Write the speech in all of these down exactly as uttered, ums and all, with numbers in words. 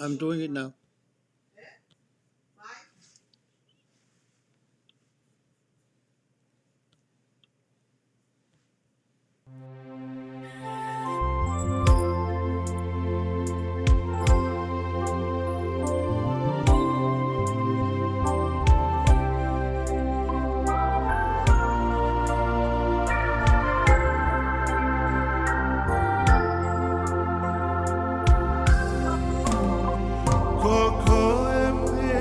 I'm doing it now. Ko koe pē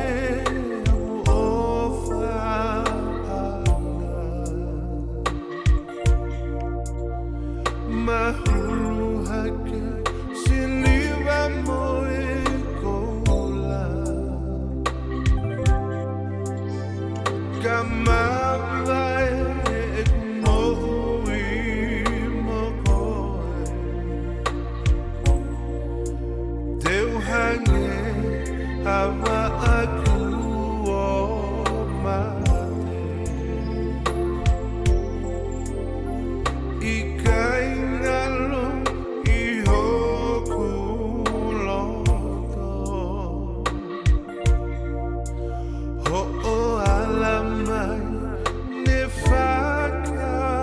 ʻoku ou fakaʻamu. Mahulu hake siliva mo e koula, ka mavae ʻeku moʻui mo koe. Te u hangē ha vaʻa kuo mate, ʻikai ngalo ʻi hoku loto hoʻo ala mai ne fakaofo.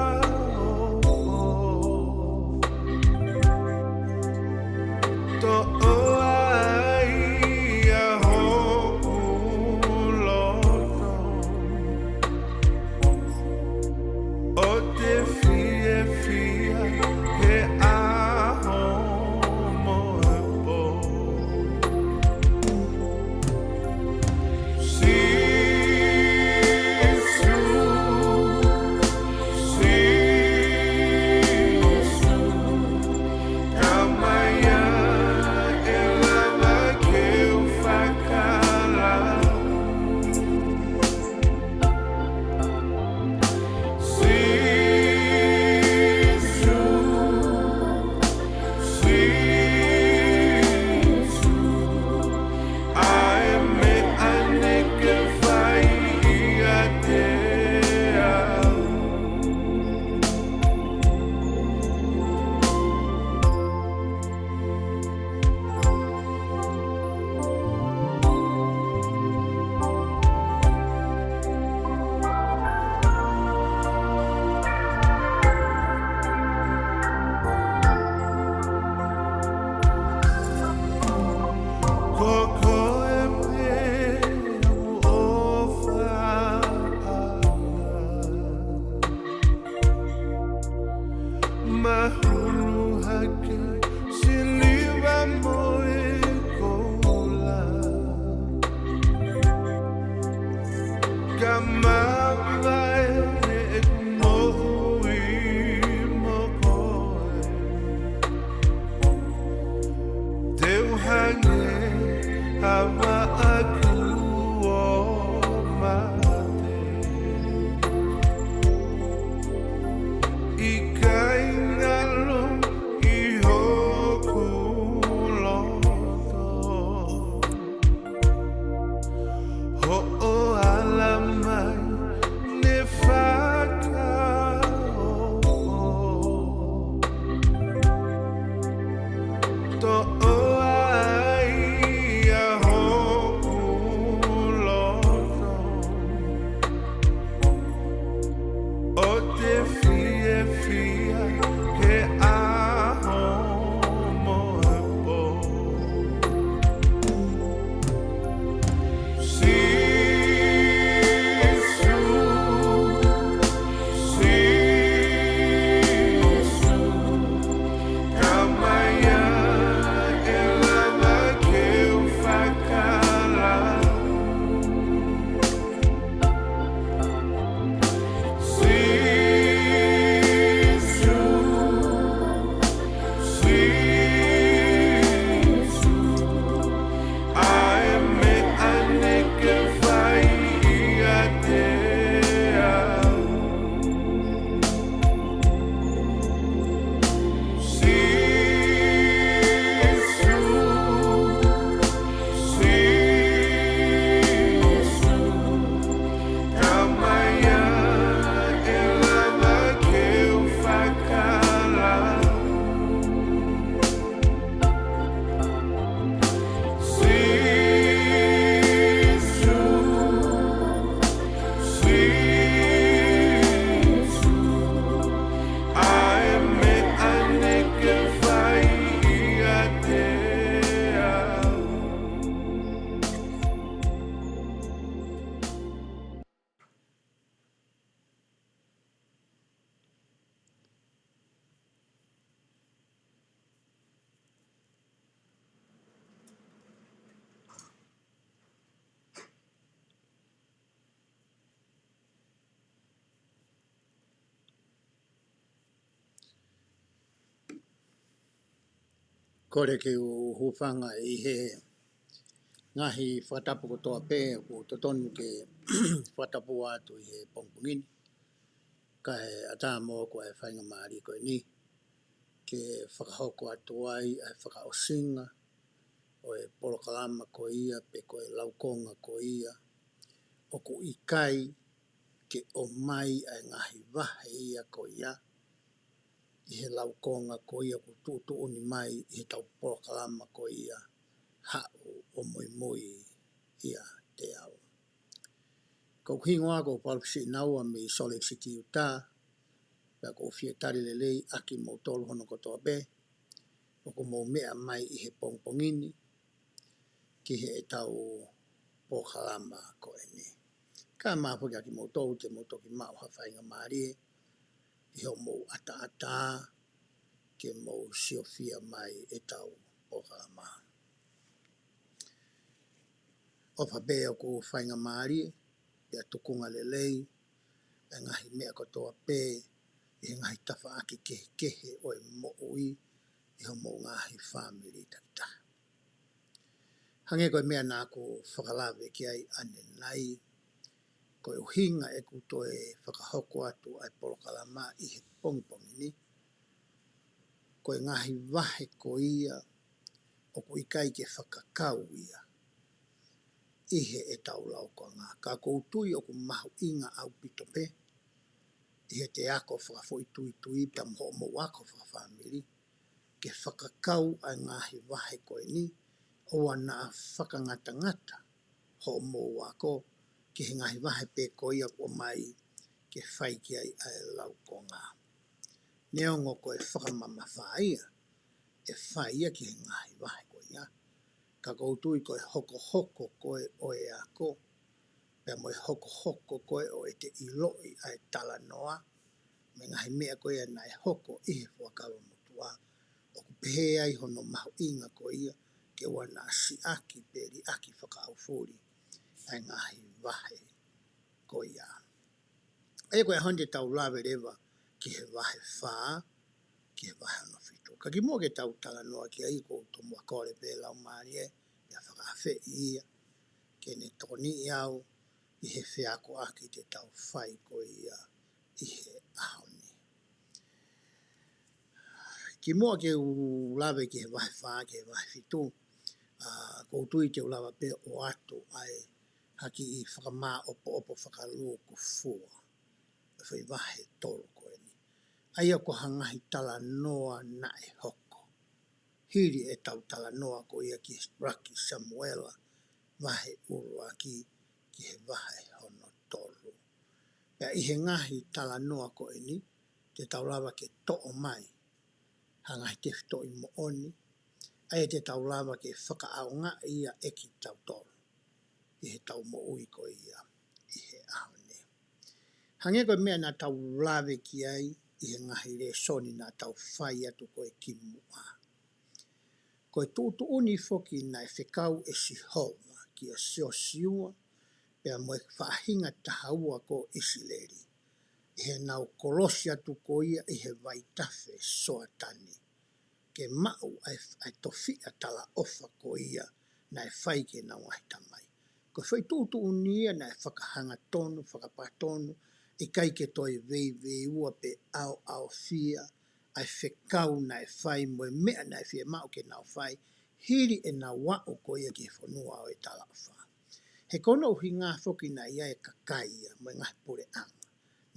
Toʻo ai ʻa hoku loto ʻo te fiefia he ʻaho mo e pō. Sīsū, Sīsū, tau mai ā ʻe lava ke u fakalau. Sīsū, Sīsū, ʻa e meʻa ni ke fai ʻiate au. Ko koe pē ʻoku ou fakaʻamu. Mahulu hake siliva mo e koula, ka mavae ʻeku moʻui mo koe. Te u hangē ha vaʻa kuo mate, ʻikai ngalo ʻi hoku loto hoʻo ala mai ne fakaofo. Toʻo ai ʻa ho Kole ke u hūfanga ʻi he ngaahi fakatapu kotoa pē ʻoku totonu ke fakatapu atu ʻi he pongipongi ni. Kae ʻatā moʻoku ʻa e faingamālie ko eni ke fakahoko atu ai ʻa e fakaʻosinga ʻo e polokalama ko ia pe ko e laukonga ko ia ʻoku ʻikai ke ʻomai ʻa e ngaahi vahe ia ko ia ʻi he laukonga ko ia ʻoku tuʻutuʻuni mai ʻi heʻetau polokalama ko ia Haʻu ʻo Muimui ʻIate Au. Ko hoku hingoa ko Paul Sinaua mei Salt Lake City, Utah. Pea ʻoku ou fie tali lelei ʻa kimoutolu hono kotoa pē ʻoku mou meʻa mai ʻi he pongipongi ni ki heʻetau polokalama ko eni. Kae ʻatā foki ʻa kimoutolu te mou toki maʻu ha faingamālie ʻi hoʻomou ʻataʻatā ke mou siofia mai ʻetau polokalama. ʻOfa pē ʻoku faingamālie pea tukunga lelei ʻa e ngaahi meʻa kotoa pē ʻi he ngaahi tafaʻaki kehekehe ʻo e moʻui ʻi hoʻomou ngaahi fāmili takitaha. Hangē ko e meʻa naʻa ku fakalave ki ai ʻanenai, ko e ʻuhinga ʻeku toe fakahoko atu ʻa e polokalama ʻi he pongipongi ni, ko e ngaahi vahe ko ia ʻoku ʻikai ke fakakau ia ʻi heʻetau laukonga. Ka ʻoku ou tui ʻoku mahuʻinga ʻaupito pē ʻi heʻete ako fakafoʻituitui pea mo hoʻomou ako fakafāmili ke fakakau ʻa e ngaahi vahe ko eni, ʻoua naʻa fakangatangata hoʻomou ako ki he ngaahi vahe pē ko ia ʻoku ʻomai ke fai ki ai ʻa e laukonga. Neongo ko e fakamamafa ia ʻe fai ia ki he ngaahi vahe ko ia, ka ʻoku ou tui ko e hokohoko ko ē ʻo e ako pea mo e hokohoko ko ē ʻo ʻete ʻiloʻi ʻa e talanoa mo e ngaahi meʻa ko ia naʻe hoko ʻi he Fuakava Motuʻa, ʻoku pehē ai hono mahuʻinga ko ia ke ʻoua naʻa siʻaki pe liʻaki fakaʻaufuli ʻa e ngaahi vahe ko ia. ʻA ia ko e ʻaho ni te tau lave leva ki he vahe fā ki he vahe hono fitu. Ka kimuʻa ke tau talanoa ki ai, ʻoku ou tomuʻa kole pē Laumālie ia fakaafeʻi ia ke ne tokoniʻi au ʻi he feakoʻaki te tau fai ko ia ʻi he ʻaho ni. Kimuʻa ke u lave ki he vahe fā ki he vahe fitu, ʻa, ʻoku ou tui te u lava pē ʻo ʻoatu ʻa e ha kiʻi fakamāʻopoʻopo fakalūkufua ʻo e foʻi vahe tolu ko eni. ʻA ia ko ha ngaahi talanoa naʻe hoko hili ʻetau talanoa ko ia ki he ʻuluaki Samuela vahe ʻuluaki ki he vahe hono tolu. Pea ʻi he ngaahi talanoa ko eni, te tau lava ke toʻo mai ha ngaahi tefitoʻi moʻoni, ʻa ia te tau lava ke fakaʻaongaʻi ia ʻe kitautolu ʻi heʻetau moʻui ko ia ʻi he ʻaho ni. Hangē ko e meʻa naʻa tau lave ki ai ʻi he ngaahi lēsoni naʻa tau fai atu ko ē kimuʻa, ko e tuʻutuʻuni foki naʻe fekau ʻe Sihova kia Siosiua pea mo e faʻahinga taha ua ko ʻIsileli ʻi heʻenau kolosi atu ko ia ʻi he vaitafe Soatani ke maʻu ʻa e, ʻa e tofiʻa talaʻofa ko ia naʻe fai ki heʻenau ngaahi tamai. Ko e foʻi tuʻutuʻuni ia naʻe fakahangatonu, fakapatonu, ʻikai ke toe veiveiua pe ʻaoʻaofia ʻa e fekau naʻe fai mo e meʻa naʻe fiemaʻu ke nau fai hili ʻenau aʻu ko ia ki he fonua ʻo e talaʻofa. He ko hono ʻuhinga foki naʻe ʻi ai e kakai ia mo e ngaahi puleʻanga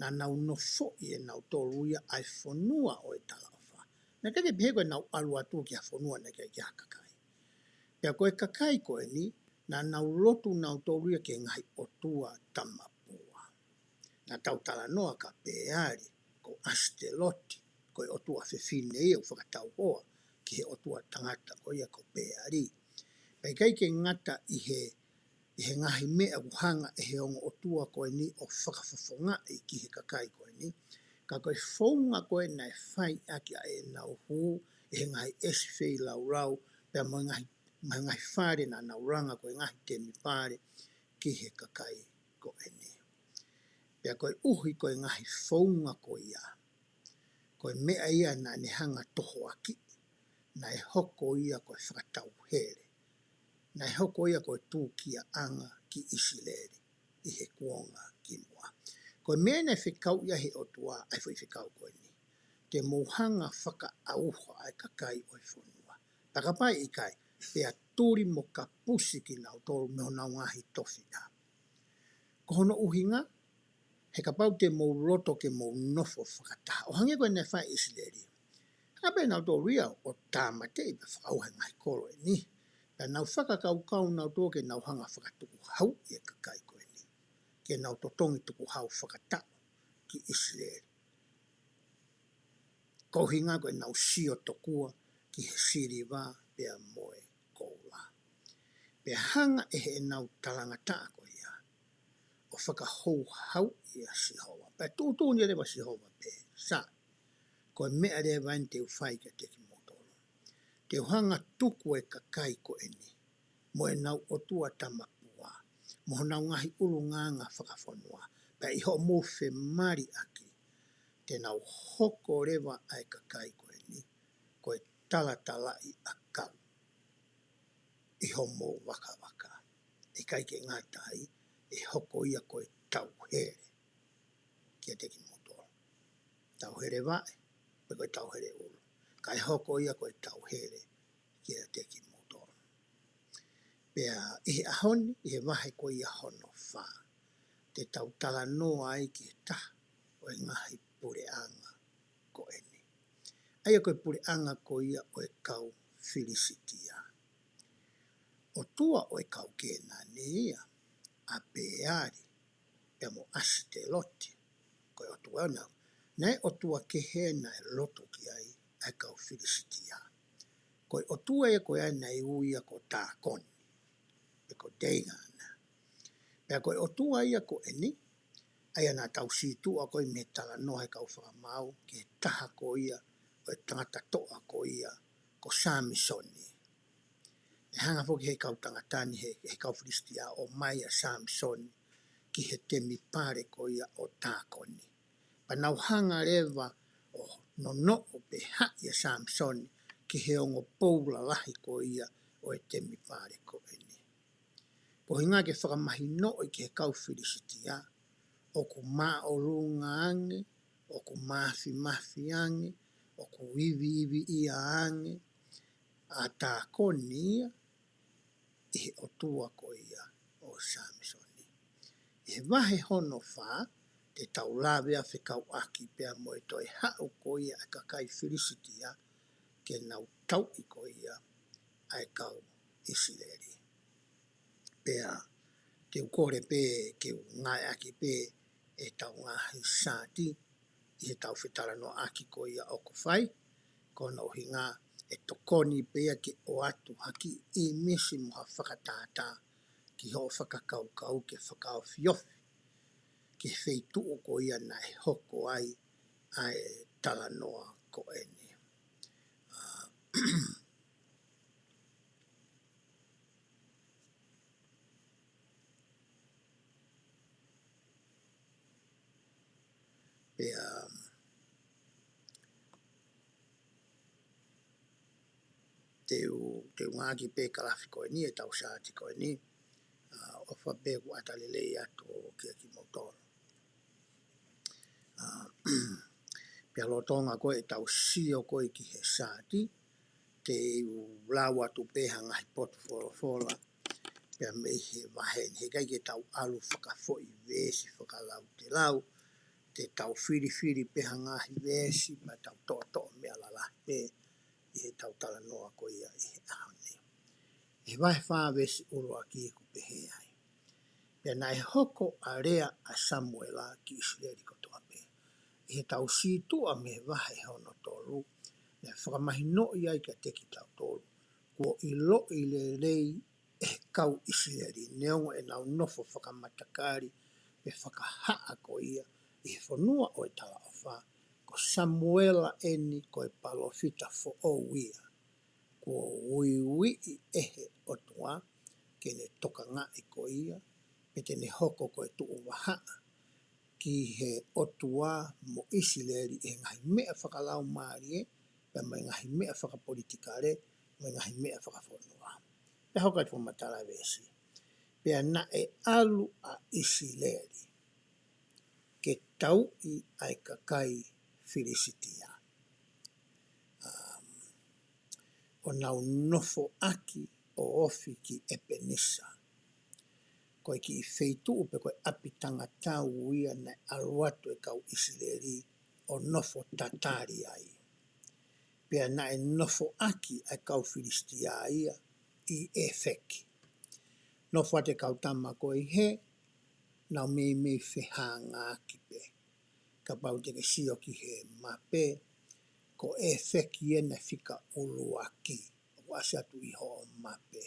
naʻa nau nofoʻi ʻe nautolu ia ʻa e fonua ʻo e talaʻofa. Naʻe ʻikai ke pehē ko ʻenau ʻalu atu ki ha fonua naʻe ʻikai ke ʻi ai ha kakai. Pea ko e kakai ko eni, naʻa nau lotu nautolu ia ki he ngaahi ʻotua tamapua. Naʻa tau talanoa kia Peali, ko ʻAsiteloti, ko e ʻotua fefine ia ʻoku fakatauhoa ki he ʻotua tangata ko ia ko Peali. Pea ʻikai ke ngata ʻi he ʻi he ngaahi meʻa ʻoku hanga ʻe he ongo ʻotua ko eni ʻo fakafofongaʻi ki he kakai ko eni. Ka ko e founga ko ē naʻe fai ʻaki ʻa ʻenau hū ʻi he ngaahi ʻesi feilaulau, pea mo e ngaahi, mo e ngaahi fale naʻa nau langa ko e ngaahi temipale ki he kakai ko eni. Pea koeʻuhi ko e ngaahi founga ko ia, ko e meʻa ia naʻa ne hanga tohoakiʻi naʻe hoko ia ko e fakatauhele. Naʻe hoko ia ko e tūkiaʻanga ki ʻIsileli ʻi he kuonga kimuʻa. Ko e meʻa naʻe fekauʻi ai he ʻOtua ʻa e foʻi fekau ko eni: Te mou hanga fakaʻauha ʻa e kakai ʻo e fonua. Pea kapau ʻe ʻikai, pea tuli mo kapusi kinautolu mei honau ngaahi tofiʻa. Ko hono ʻuhinga, he kapau te mou loto ke mou nofo fakataha, ʻo hangē ko e naʻe fai ʻe ʻIsileli, hangē pē nautolu ia ʻo tāmateʻi pea fakaʻauha e ngaahi kolo ʻe niʻihi. Pea nau fakakaukau nautolu ke nau hanga fakatukuhauʻi e kakai ko eni, ke nau totongi tukuhau fakataʻu ki ʻIsileli. Ko e ʻuhinga ko ʻenau sio tokua ki he siliva pea mo e koula. Pea hanga ʻe heʻenau talangataʻa ko ia ʻo fakahouhauʻi ʻa Sihova. Pea tuʻutuʻuni leva ʻa Sihova pē, Sai, ko e meʻa leva eni te u fai kiate kimoutolu. Te u hanga tuku e kakai ko eni mo ʻenau ʻotua tamapua, mo honau ngaahi ʻulungaanga fakafonua, pea ʻi hoʻomou femaliʻaki, te nau hoko leva ʻa e kakai ko eni ko e talatalaʻiʻakau ʻi homou vakavaka. ʻIkai ke ngata ai, ʻe hoko ia ko e tauhele kiate kimoutolu. Tauhele vaʻe, pe ko e tauhele ʻulu. Kae hoko ia ko e tauhele kiate kimoutolu. Pea ʻi he ʻaho ni, ʻi he vahe ko ia hono fā, te tau talanoa ai ki he taha ʻo e ngaahi puleʻanga ko eni. ʻA ia ko e puleʻanga ko ia ʻo e kau Filisitia. ʻOtua ʻo e kau Kēnani ia, ʻa Peali, pea mo ʻAsitelote, ko e ʻotua ia. Naʻe ʻotua kehe naʻe lotu ki ai ʻa e kau Filisitia. Ko e ʻotua ia ko ia naʻe ui ia ko Tākoni, pe ko Deigana. Pea ko e ʻotua ia ko eni, ʻa ia naʻa tau sītuʻa ko ia mei he talanoa he kau fakamaau, ki he taha ko ia ʻo e tangata toʻa ko ia ko Samisoni. ʻE hanga foki he kau tangata ni, he, he kau Filisitia, ʻo ʻomai ʻa Samisoni ki he temipale ko ia ʻo Tākoni. Pea nau hanga leva ʻo nonoʻo pē haʻi ʻa Samisoni ki he ongo pou lalahi ko ia ʻo e temipale ko eni. Ko e ʻuhinga ke fakamahinoʻi ki he kau Filisitia, ʻoku māʻolunga ange, ʻoku māfimafi ange, ʻoku iviiviʻia ange ʻa Tākoni ia ʻi he ʻotua ko ia ʻo Samisoni. ʻI he vahe hono fā, te tau lave ʻo fekauʻaki pea mo e toe haʻu ko ia ʻa e kakai Filisitia ke nau tauʻi ko ia ʻa e kau ʻIsileli. Pea te u kole pē ke u ngāueʻaki pē ʻetau ngaahi saati ʻi heʻetau fetalanoaʻaki ko ia ʻoku fai, ko hono ʻuhinga ʻe tokoni pē ia ke ʻoatu ha kiʻi ʻīmisi mo ha fakatātā ki hoʻo fakakaukau ke fakaofiofi ki he feituʻu ko ia naʻe hoko ai ʻa e talanoa ko eni. ʻA, pea, um, te u, te u ngāueʻaki pē kalafi ko eni, ʻetau saati ko eni, ʻa, ʻofa pē ʻoku ʻata lelei atu kiate kimoutolu. ʻA, pea lolotonga ko ē ʻetau sio ko ē ki he saati, te u lau atu pē ha ngaahi potu folofola, pea mei he vahe ni, heʻikai ke tau ʻalu fakafoʻi veesi fakalautelau, te tau filifili pē ha ngaahi veesi, pea tau toʻotoʻo meʻa lalahi pē ʻi heʻetau talanoa ko ia ʻi he ʻaho ni. ʻI he vahe fā veesi ʻuluaki ʻoku pehē ai: Pea naʻe hoko ʻa e lea ʻa Samuela ki ʻIsileli kotoa pē. ʻI heʻetau sītuʻa mei he vahe hono tolu, naʻe fakamahinoʻi ai kiate kitautolu kuo ʻiloʻi lelei ʻe he kau ʻIsileli, neongo ʻenau nofo fakamatakali pe fakahaʻa ko ia ʻi he fonua ʻo e talaʻofa, ko Samuela eni ko e palōfita foʻou ia kuo uiuiʻi ʻe he ʻOtua ke ne tokangaʻi ko ia, pe te ne hoko ko e tuʻu vahaʻa ki he ʻOtua mo ʻIsileli ʻi he ngaahi meʻa fakalaumālie pea mo e ngaahi meʻa fakapolitikale, mo e ngaahi meʻa fakafonua. Pea hoko atu e fakamatala veesi. Pea naʻe ʻalu ʻa ʻIsileli ke tauʻi ʻa e kakai Filisitia. Um, ʻo nau nofoʻaki ʻo ofi ki ʻEpenisa. Ko e kiʻi feituʻu pe ko e ʻapi tangatau ia naʻe ʻalu atu e kau ʻIsileli ʻo nofo tatali ai. Pea naʻe nofoʻaki ʻa e kau Filisitia ia ʻi ʻAfeki. Nofo atu e kau tama ko ē hē, nau meimei fehangaaki pē. Kapau te ke sio ki he mape, ko ʻAfeki ʻena fika ʻuluaki, ʻoku ʻasi atu ʻi hoʻo mape.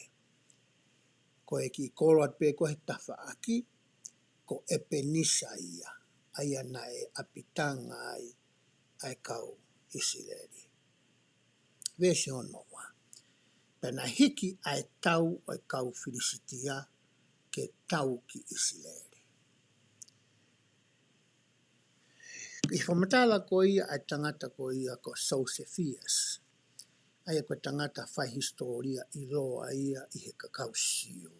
Ko e kiʻi kolo atu pē ko ē he tafaʻaki, ko ʻEpenisa ia, ʻa ia naʻe ʻapitanga ai ʻa e kau ʻIsileli. Veesi hono ua. Pea naʻe hiki ʻa e tau ʻo e kau Filisitia ke tau ki ʻIsileli. ʻI he fakamatala ko ia ʻa e tangata ko ia ko Josephus. ʻA ia ko e tangata fai hisitōlia ʻiloa ia ʻi he kakai Siu.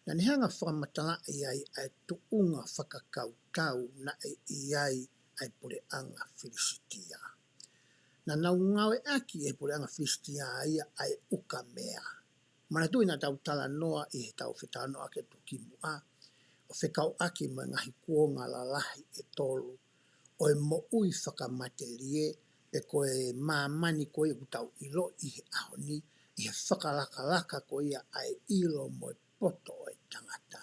Naʻa ne hanga fakamatalaʻi ai ʻa e tuʻunga fakakautau naʻe ʻi ai ʻa e puleʻanga Filisitia. Naʻa nau ngāueʻaki ʻe he puleʻanga Filisitia ia ʻa e ukamea. Manatuʻi naʻa tau talanoa ʻi he tau fetalanoaʻaki atu kimuʻa, ʻo fekauʻaki mo e ngaahi kuonga lalahi ʻe tolu ʻo e moʻui fakamatelie, pe ko e māmani ko ia ʻoku tau ʻiloʻi he ʻaho ni, ʻi he fakalakalaka ko ia ʻa e ʻilo mo e poto ʻo e tangata.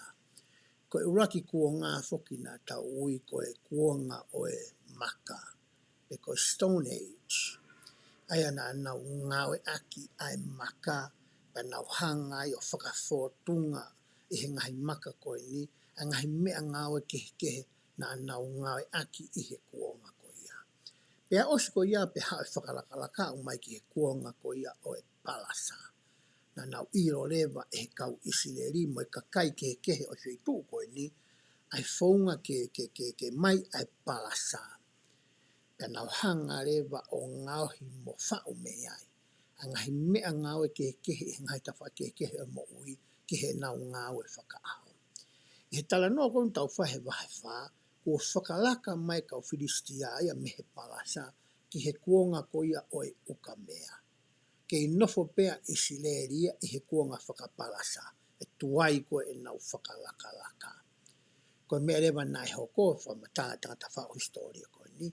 Ko e ʻuluaki kuonga foki naʻa tau ui ko e kuonga ʻo e maka, pe ko e Stone Age. ʻA ia naʻa nau ngāueʻaki ʻa e maka, pea nau hanga ai ʻo fakafōtunga ʻi he ngaahi maka ko eni, ʻa e ngaahi meʻangāue kehekehe naʻa nau ngāueʻaki ʻi he kuonga ko ia. Pea ʻosi ko ia pea haʻu e fakalakalaka ʻo aʻu mai ki he kuonga ko ia ʻo e palasa. Naʻa nau ʻilo leva ʻe he kau ʻIsileli mo e kakai kehekehe ʻo e feituʻu ko eni, ʻa e founga ke, ke, ke, ke ʻomai ʻa e palasa. Pea nau hanga leva ʻo ngaohi mo faʻu mei ai ʻa e ngaahi meʻangāue kehekehe ʻi he ngaahi tafaʻaki kehekehe ʻo e moʻui ki heʻenau ngāue fakaʻaho. ʻI he talanoa ko eni ʻoku tau fai he vahe fā, kuo fakalaka mai e kau Filisitia ia mei he palasa ki he kuonga ko ia ʻo e ukamea. Kei nofo pē ʻa ʻIsileli ia ʻi he kuonga fakapalasa, ʻe tuai ko ē ʻenau fakalakalaka. Ko e meʻa leva naʻe hoko, fakamatala ʻa e tangata fai hisitōlia ko eni,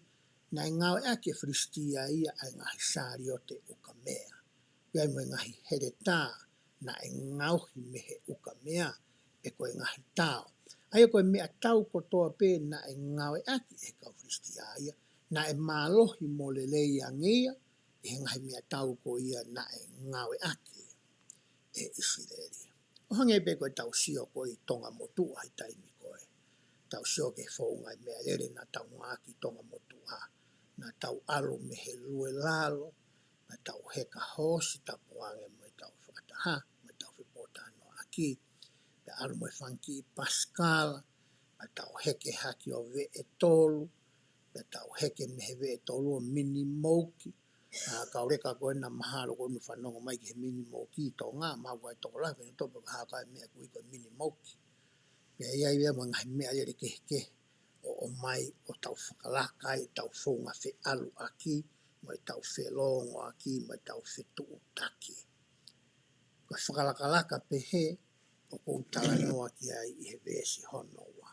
naʻe ngāueʻaki ʻe Filisitia ia ʻa e ngaahi saliote ukamea, pea mo e ngaahi heletā naʻe ngaohi mei he ukamea, pe ko e ngaahi tao. ʻA ia ko e meʻatau kotoa pē naʻe ngāueʻaki ʻe he kau Filisitia ia, naʻe mālohi mo lelei ange ia ʻi he ngaahi meʻatau ko ia naʻe ngāueʻaki ʻe ʻIsileli. ʻO hangē pē ko ʻetau sio ko ē ʻi Tonga Motuʻa he taimi ko ē. Tau sio ki he founga e meʻalele naʻa tau ngāueʻaki ʻi Tonga Motuʻa. Naʻa tau ʻalu mei he lue lalo, naʻa tau heka hoosi tapu ange mo ʻetau fakataha, mo ʻetau fepōtalanoaʻaki. Pea ʻalu mo e fanga kiʻi pasikala, naʻa tau heke hake ʻo veʻe tolu, pea tau heke mei he veʻe tolu ʻo mini moki. ʻA, kau leka ko ena mahalo ʻoku nau fanongo mai ki he mini moki ʻi Tonga, mahalo ʻoku ʻi ai e tokolahi ʻoku nau topa ka haka e meʻa ʻoku ui ko e mini moki. Pea ʻi ai leva mo e ngaahi meʻalele kehekehe ʻo ʻomai ʻo tau fakalaka ai ʻetau founga feʻaluʻaki, mo ʻetau felōngoaki, mo ʻetau fetuʻutaki. Ko e fakalakalaka pehē ʻoku ou talanoa ki ai ʻi he veesi hono ua.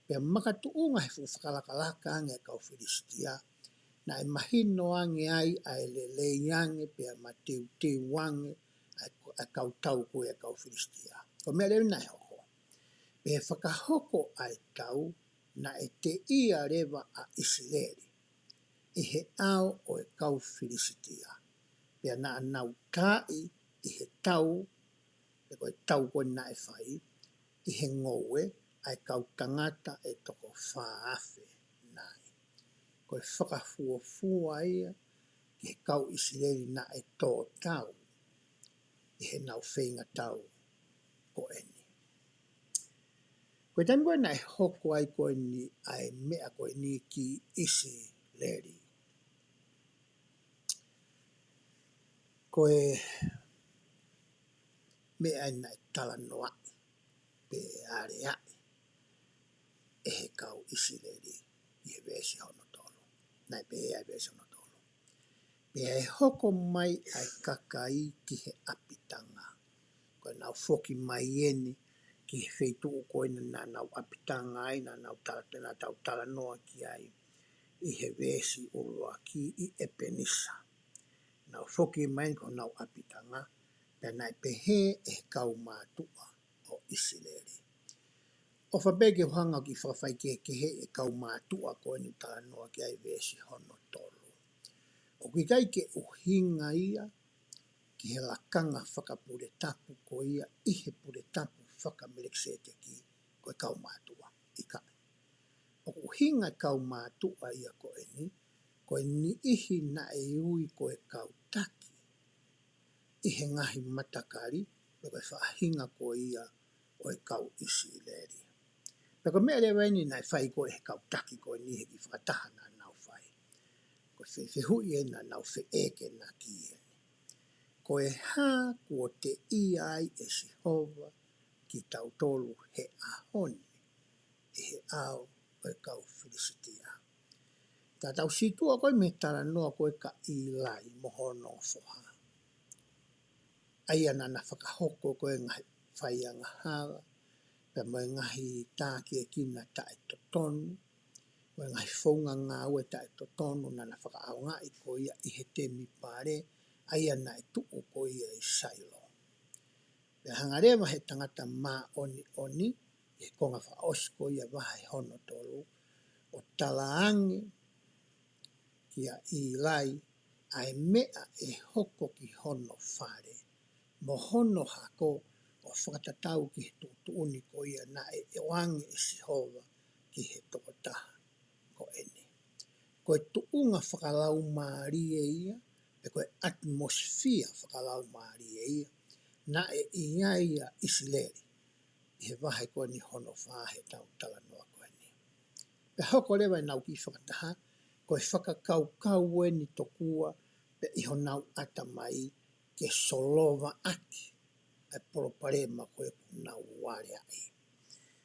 Pea makatuʻunga he fuʻu fakalakalaka ange ʻa e kau Filisitia, naʻe mahino ange ai ʻa e lelei ange pea mateuteu ange ʻa e, ʻa e kau tau ko ē ʻa e kau Filisitia. Ko e meʻa leva naʻe hoko. Pea fakahoko ʻa e tau, naʻe teʻia leva ʻa ʻIsileli ʻi he ʻao ʻo e kau Filisitia. Pea naʻa nau taaʻi ʻi he tau, pe ko e tau ko ē naʻe fai, ʻi he ngoue ʻa e kau tangata ʻe toko fā afe nai. Ko e fakafuofua ia ki he kau ʻIsileli naʻe tō tau ʻi heʻenau feinga tau ko eni. Ko e taimi ko ē naʻe hoko ai ko eni ʻa e meʻa ko eni ki ʻIsileli, Ko e meʻa ʻeni naʻe talanoaʻi pe aleaʻi ʻe he kau ʻIsileli ʻi he veesi hono tolu. Naʻe pehē ʻa e veesi hono tolu: Pea ʻe hoko mai ʻa e kakai ki he ʻapitanga. Ko ʻenau foki mai ʻeni ki he feituʻu ko ē naʻa nau ʻapitanga ai, naʻa nau tala-, naʻa tau talanoa ki ai ʻi he veesi ʻuluaki ʻi ʻEpenisa. Nau foki mai ko ʻenau ʻapitanga, pea naʻe pehē ʻe he kau mātuʻa ʻo ʻIsileli. ʻOfa pē ke u hanga ʻo kiʻi fakafaikehekeheʻi e kau mātuʻa ko eni ʻoku talanoa ki ai e veesi hono tolu. ʻOku ʻikai ke ʻuhinga ia ki he lakanga fakapuletapu ko ia ʻi he puletapu faka-Melekiseteki ko e kau mātuʻa. ʻIkai. ʻOku ʻuhinga e kau mātuʻa ia ko eni, ko e niʻihi naʻe ui ko e kau taki ʻi he ngaahi matakali, pe ko e faʻahinga ko ia ʻo e kau ʻIsileli. Pea ko e meʻa leva ʻeni naʻe fai ko ē ʻe he kau taki ko eni he kiʻi fakataha naʻa nau fai. Ko e fe-, fehuʻi ʻeni naʻa nau feʻekenaki ʻeni: Ko e hā kuo teʻia ai ʻe Sihova kitautolu he ʻaho ni ʻi he ʻao ʻo e kau Filisitia? Ka tau situʻa ko ē mei he talanoa ko ē kia ʻĪlai mo hono foha. ʻA ia naʻa na fakahoko ko ē ngaahi faiangahala, pea mo e ngaahi tākiekina taʻetotonu, mo e ngaahi founga ngāue taʻetotonu naʻa na fakaʻaongaʻi ko ia ʻi he temipale, ʻa ia naʻe tuʻu ko ia ʻi Sailo. Pea hanga leva ʻe he tangata māʻoniʻoni, ʻi he konga fakaʻosi ko ia vahe hono tolu, ʻo talaange kia ʻĪlai ʻa e meʻa ʻe hoko ki hono fale mo hono hako, ʻo fakatatau ki he tuʻutuʻuni ko ia naʻe ʻoange ʻe Sihova ki he tokotaha ko eni. Ko e tuʻunga fakalaumālie ia, pe ko e atmosphere fakalaumālie ia naʻe ʻi ai ʻa ʻIsileli ʻi he vahe ko eni hono fā heʻetau talanoa ko eni. Pea hoko leva ʻenau kiʻi fakataha, ko e fakakaukau ʻeni tokua pē ʻi honau ʻatamai ke solovaʻaki ʻa e palopalema ko ē ʻoku nau aleaʻi.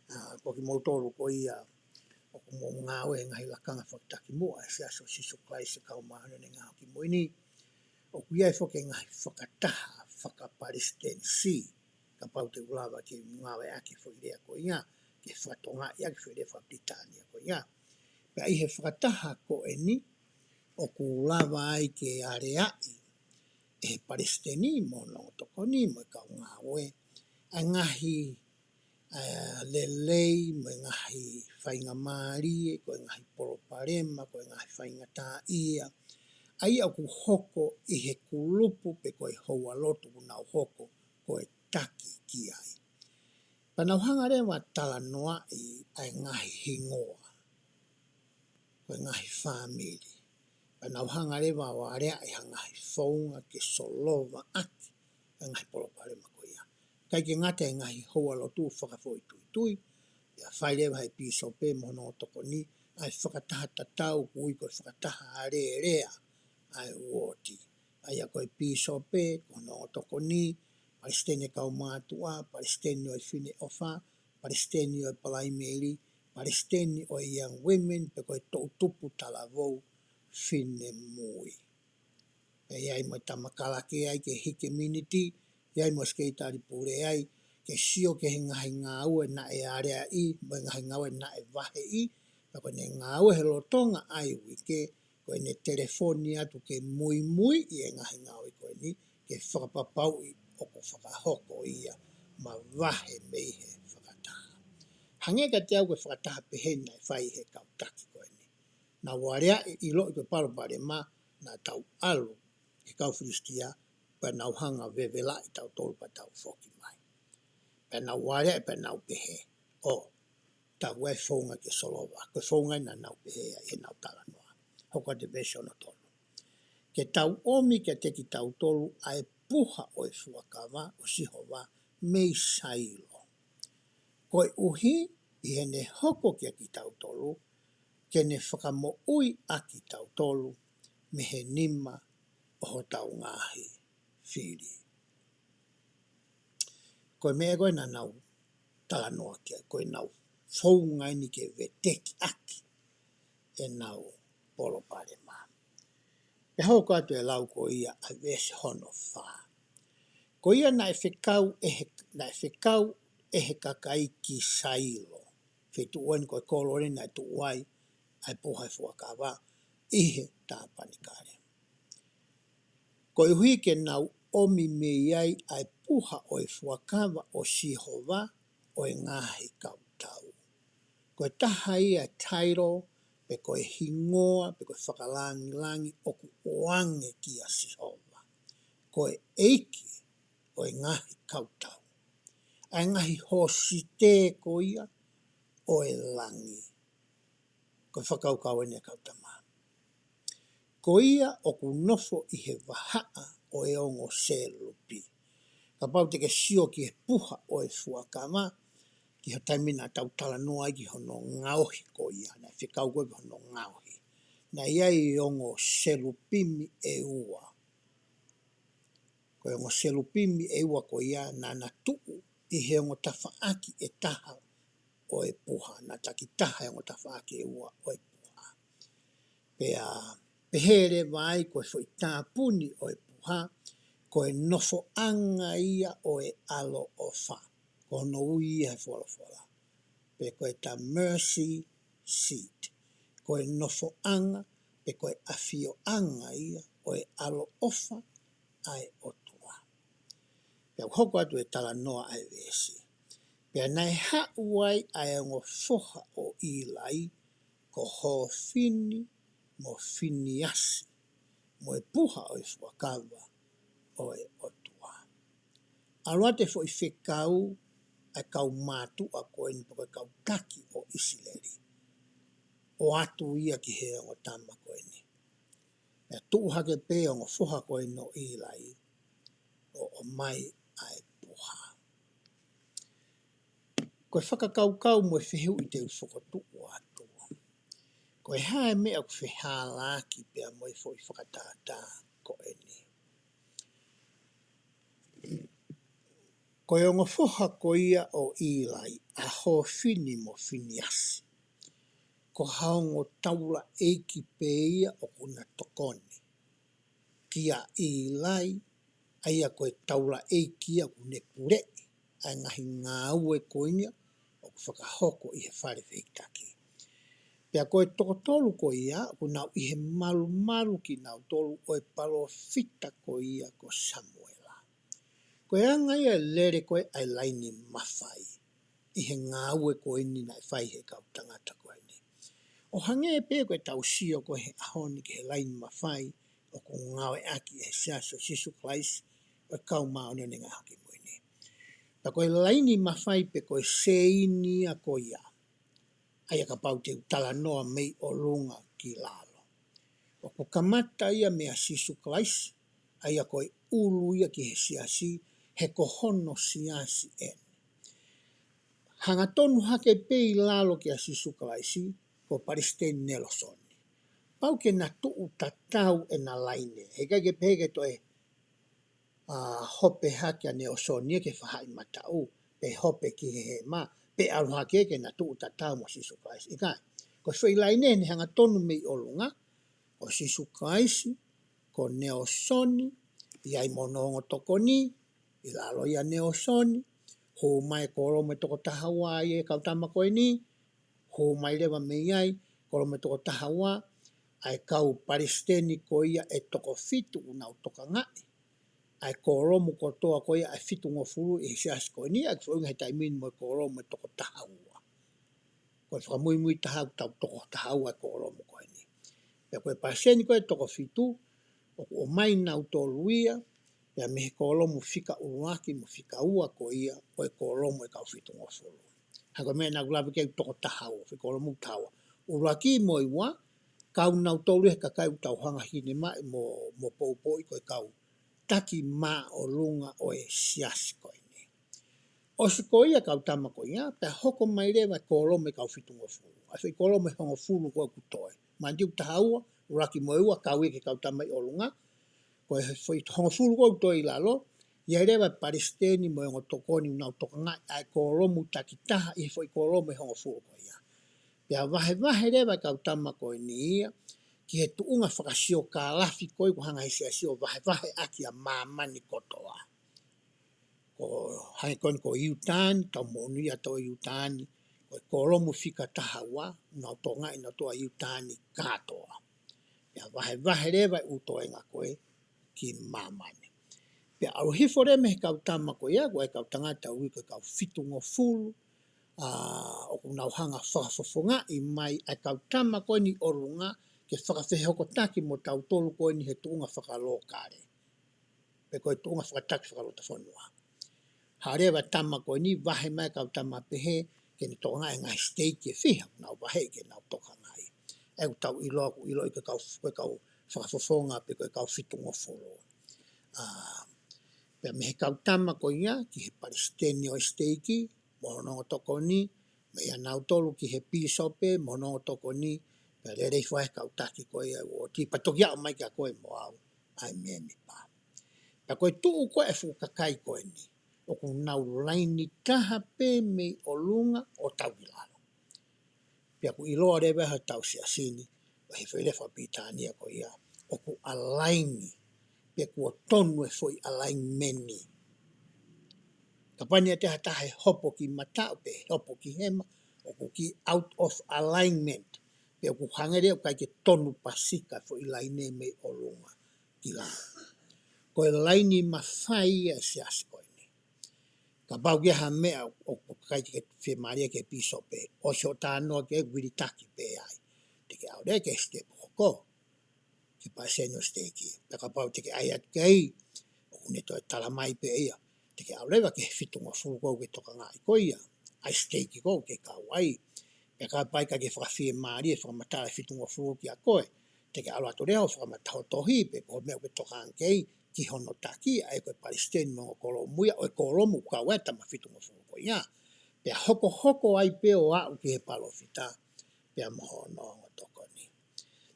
ʻA, ko kimoutolu ko ia ʻoku mou ngāue he ngaahi lakanga fakatakimuʻa ʻa e Siasi ʻo Sīsū Kalaisi ʻo e Kau Māʻoniʻoni ʻi he Ngaahi ʻAho Kimui Ni, ʻoku ʻi ai foki e ngaahi fakataha fakapalesitenisī, kapau te u lava ke ngāueʻaki e foʻi lea ko ia, ke fakatokangaʻi ʻaki e foʻi lea fakapilitānia ko ia. Pea ʻi he fakataha ko eni, ʻoku lava ai ke aleaʻi ʻe he palesiteni mo hono ongo tokoni mo e kau ngāue ʻa e ngaahi, ʻa e lelei mo e ngaahi faingamālie, ko e ngaahi palopalema, ko e ngaahi faingataʻaʻia ʻa ia ʻoku hoko ʻi he kulupu pe ko e houalotu ʻoku nau hoko ko e taki ki ai. Pea nau hanga leva ʻo talanoaʻi ʻa e ngaahi hingoa, ko e ngaahi fāmili. Pea nau hanga leva ʻo aleaʻi ha ngaahi founga ke solovaʻaki ʻa e ngaahi palopalema ko ia. ʻIkai ke ngata he ngaahi houalotu fakafoʻituitui, pea fai leva ʻe he pīsope mo hono ongo tokoni ʻa e fakataha tatau ʻoku ui ko e fakataha alēlea ʻa e uooti. ʻA ia ko e pīsope, ko hono ongo tokoni, palesiteni ʻo e kaumātuʻa, palesiteni ʻo e Fineʻofa, palesiteni ʻo e Palaimeli, palesiteni ʻo e Young Women, pe ko e toʻutupu talavou finemui. Pea ʻi ai mo e tamakalake ai ki he hiki miniti, ʻi ai mo e sekelitali pule ai, ke sio ki he ngaahi ngāue naʻe aleaʻi, mo e ngaahi ngāue naʻe vaheʻi, pea ko ʻene ngāue he lolotonga ʻa e uike, ko ʻene telefoni atu ke muimuiʻi e ngaahi ngāue ko eni, ke fakapapauʻi ʻoku fakahoko ia mavahe mei he fakataha. Hangē kiate au ko e fakataha pehē naʻe fai ʻe he kau taki ko eni. Nau aleaʻi, ʻiloʻi ko e palopalema, naʻa tau ʻalu ki he kau Filisitia, pea nau hanga ʻo vevelaʻi kitautolu pea tau foki mai. Pea nau aleaʻi, pea nau pehē, ʻo, tau ʻai e founga ke solova, ko e founga ia naʻa nau pehē ai heʻenau talanoa. Hoko atu e veesi hono tolu: Ke tau ʻomi kiate kitautolu ʻa e puha ʻo e fuakava ʻo Sihova mei Sailo, koeʻuhi ʻi heʻene hoko kiate kitautolu, ke ne fakamoʻui ʻa kitautolu mei he nima ʻo hotau ngaahi fili. Ko e meʻa ko ē naʻa nau talanoa ki ai, ko ʻenau founga eni ke veteki ʻaki ʻenau palopalema. Pea hoko atu e lau ko ia ʻa e veesi hono fā. Ko ia naʻe fekau ʻe he, naʻe fekau ʻe he kakai ki Sailo. Feituʻu eni ko e kolo eni naʻe tuʻu ai ʻa e puha ʻo e fuakava ʻi he tāpanekale. Koeʻuhi ke nau ʻomi mei ai ʻa e puha ʻo e fuakava ʻo Sihova ʻo e ngaahi kautau. Ko e taha ia e title, pe ko e hingoa, pe ko e fakalāngilangi ʻoku ʻoange kia Sihova. Ko e ʻEiki ʻo e ngaahi kautau. ʻA e ngaahi hosite ko ia ʻo e langi. Ko e fakakaukau eni ʻa e kau tama. Ko ia ʻoku nofo ʻi he vahaʻa ʻo e ongo selupi. Kapau te ke sio ki he puha ʻo e fuakava, ki he taimi naʻa tau talanoa ai ki hono ngaohi ko ia, naʻe fekau ko ē ki hono ngaohi. Naʻe ʻi ai e ongo selupimi ʻe ua. Ko e ongo selupimi ʻe ua ko ia naʻa na tuʻu ʻi he ongo tafaʻaki ʻe taha ʻo e puha, naʻe takitaha e ongo tafaʻaki ʻe ua ʻo e puha. Pea pehē leva ai ko e foʻi tāpuni ʻo e puha, ko e nofoʻanga ia ʻo e ʻaloʻofa, ko hono ui ia he folofola. Pe ko e ta mercy seat. Ko e nofoʻanga, pe ko e ʻafioʻanga ia ʻo e ʻaloʻofa ʻa e ʻOtua. Pea hoko atu e talanoa ʻa e veesi. Pea naʻe haʻu ai ʻa e ongo foha ʻo ʻIlai, ko Hofini mo Finiasi, mo e puha ʻo e fuakava ʻo e ʻOtua. ʻAlu atu e foʻi fekau ʻa e kau mātuʻa ko eni pe ko e kau taki ʻo ʻIsileli. ʻO ʻatu ia ki he ongo tama ko eni. Pea tuʻu hake pē ongo foha ko eni ʻo ʻIlai, ʻo ʻomai ʻa e puha. Ko e fakakaukau mo e fehuʻi te u fokotuʻu atu. Ko e hā e meʻa ʻoku fehālaaki pea mo e foʻi fakatātā ko eni. Ko e ongo foha ko ia ʻo ʻIlai, ʻa Hofini mo Finiasi. Ko ha ongo taulaʻeiki pē ia ʻoku na tokoni kia ʻIlai, ʻa ia ko e taulaʻeiki ia ʻoku ne puleʻi ʻa e ngaahi ngāue ko ia ʻoku fakahoko ʻi he fale fehikitaki. Pea ko e toko tolu ko ia, ʻoku nau ʻi he malumalu kinautolu ʻo e palōfita ko ia ko Samuela. Ko e anga ia e lele ko ē ʻa e laini mafai ʻi he ngāue ko eni naʻe fai he kau tangata ko eni. ʻO hangē pē ko e tau sio ko ē he ʻaho ni ki he laini mafai ʻoku ngāueʻaki ʻe he Siasi ʻo Sīsū Kalaisi ʻo e Kau Māʻoniʻoni ʻi he Ngaahi ʻAho Kimui ni. Pea ko e laini mafai pe ko e seini ia ko ia, ʻa ia kapau te u talanoa mei ʻolunga ki lalo. ʻOku kamata ia meia Sīsū Kalaisi, ʻa ia ko e ʻulu ia ki he siasi, he ko hono siasi eni. Hangatonu hake pē ʻi lalo kia Sīsū Kalaisi, ko Palesiteni Nelesoni. Pau ke na tuʻu tatau ʻena laine, heʻikai ke pehē ke toe ʻa, hope hake ʻa Nelesoni ia ki he fahaʻi mataʻu, pe hope ki he hema, pe ʻalu hake ke na tuʻu tatau mo Sīsū Kalaisi. ʻIkai, ko e foʻi laine eni hangatonu mei ʻolunga, ko Sīsū Kalaisi, ko Nelesoni, ʻi ai mo hono ongo tokoni, ʻi lalo ia Nelesoni, hū mai kōlomu ʻe toko taha ua ia e kau tama ko eni, hū mai leva mei ai, kōlomu ʻe toko taha ua, ʻa e kau palesiteni ko ia ʻe toko fitu ʻoku nau tokangaʻi ʻa e kōlomu kotoa ko ia ʻa e fitungofulu ʻi he siasi ko eni, ʻa ia ʻoku foʻi ʻuhinga he taimi ni mo e kōlomu ʻe toko taha ua. Ko e fakamuimui taha ʻoku tau toko taha ua e kōlomu ko eni. Pea ko e palesiteni ko ē ʻe toko fitu, ʻoku ʻomai nautolu ia, pea mei he kōlomu fika ʻuluaki mo fika ua ko ia ʻo e kōlomu ʻe kau fitungofulu. Hangē ko e meʻa naʻa ku lave ki ai, toko taha ua, foʻi kōlomu taha ua. ʻUluaki mo e ua, kau nautolu ia he kakai ʻoku tau hanga hine mai mo, mo poupouʻi ko e kau taki māʻolunga ʻo e siasi ko eni. ʻOsi ko ia kau tama ko ia, pea hoko mai leva e kōlomu ʻe kau fitungofulu. ʻA e foʻi kōlomu ʻe hongofulu ko ē ʻoku toe. Mātiu taha ua, ʻuluaki mo e ua, kau ia ki he kau tama ʻi ʻolunga. Ko e foʻi hongofulu ko ē ʻoku toe ʻi lalo, ʻi ai leva e palesiteni mo e ongo tokoni ʻoku nau tokangaʻi ʻa e kōlomu takitaha ʻi he foʻi kōlomu ʻe hongofulu ko ia. Pea vahevahe leva e kau tama ko eni ia, ki he tuʻunga fakasiokālafi ko ē ʻoku hanga he siasi ʻo vahevahe ʻaki ʻa māmani kotoa. Ko e hangē ko eni ko ʻIutā ni, tau monūʻia ʻa e Iutā ni, ko e kōlomu fika taha ua, ʻoku nau tokangaʻi nautolu ʻa ʻIutā ni kātoa. Pea vahevahe leva e ʻū toenga ko ē ki māmani. Pea ʻalu hifo leva mei he kau tama ko ia, ko e kau tangata ui ko e kau fitungofulu, ʻa, ʻoku nau hanga fakafofongaʻi mai ʻa e kau tama ko eni ʻolunga ke fakafehokotaki mo tautolu ko eni he tuʻunga fakalokale. Pe ko e tuʻunga fakataki fakalotofonua. Hā leva e tama ko eni vahe mai e kau tama pehē ke ne tokangaʻi e ngaahi siteiki ʻe fiha, nau vahe ke nau tokangaʻi. ʻE ʻoku tau ʻiloa, ʻoku ʻiloa ʻi he kau, ko e kau fakafofonga pe ko e kau fitungofulu. ʻA, pea mei he kau tama ko ia ki he palesiteni ʻo e siteiki, mo hono ongo tokoni, mei ʻanautolu ki he pīsope, mo hono ongo tokoni, pea lele hifo ai e kau taki ko ia ʻo e uooti, pea toki aʻu mai kia koe mo au, ʻa e mēmipa. Pea ko e tuʻu ko ē e fuʻu kakai ko eni, ʻoku nau laini taha pē mei ʻolunga ʻo tau ki lalo. Pea ʻoku ʻiloa leva ʻe hotau siasi ni, ʻo he foʻi lea fakapilitānia ko ia, ʻoku alaini, pe kuo tonu e foʻi alainimeni. Kapau naʻe ʻi ai ha taha ʻe hopo ki mataʻu pe hopo ki hema, ʻoku kiʻi out of alignment, pe ʻoku hangē leva ʻoku ʻikai ke tonu pasika e foʻi laine mei ʻolunga ki lalo. Ko e laini mafai ia e siasi ko eni. Kapau ʻoku ʻi ai ha meʻa ʻoku ʻikai te ke fiemālie ki ai e pīsope, ʻosi hoʻo talanoa ki ai, vilitaki pē ai. Te ke ʻalu leva ki he sitepu hoko, ki he palesiteni ʻo e siteiki. Pea kapau te ke ʻai atu ki ai, ʻoku ne toe tala mai pē ia, te ke ʻalu leva ki he fitungofulu ʻoku ke tokangaʻi ko ia, ʻa e siteiki ʻoku ke kau ai. Pea kapau ʻoku ʻikai ke fakafiemālie e fakamatala e fitungofulu kia koe, te ke ʻalu atu leva ʻo fakamatala ho tohi pe ko e meʻa ʻoku ke tokanga ki ai ki hono taki, ʻa ia ko e palesiteni mo e ongo kōlomu ia ʻo e kōlomu ʻoku kau ai e tama fitungofulu ko ia. Pea hokohoko ai pē ʻo aʻu ki he palōfita, pea mo hono ongo tokoni.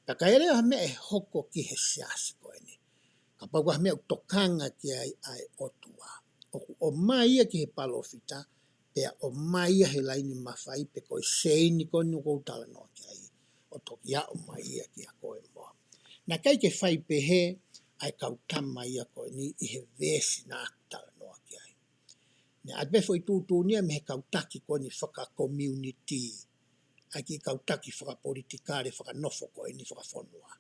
Pea ka ʻi ai leva ha meʻa ʻe hoko ki he siasi ko eni, kapau ko ha meʻa ʻoku tokanga ki ai ʻa e ʻOtua, ʻoku ʻomai ia ki he palōfita, pea ʻomai ia he laini mafai pe ko e seini ko eni ʻoku ou talanoa ki ai, ʻo toki aʻu mai ia kia koe mo au. Naʻe ʻikai ke fai pehē ʻa e kau tama ia ko eni ʻi he veesi naʻa ku talanoa ki ai. Naʻe ʻi ai pē foʻi tuʻutuʻuni ia mei he kau taki ko eni fakakomiunitī, ʻa e kiʻi kau taki fakapolitikale, fakanofo ko eni fakafonua.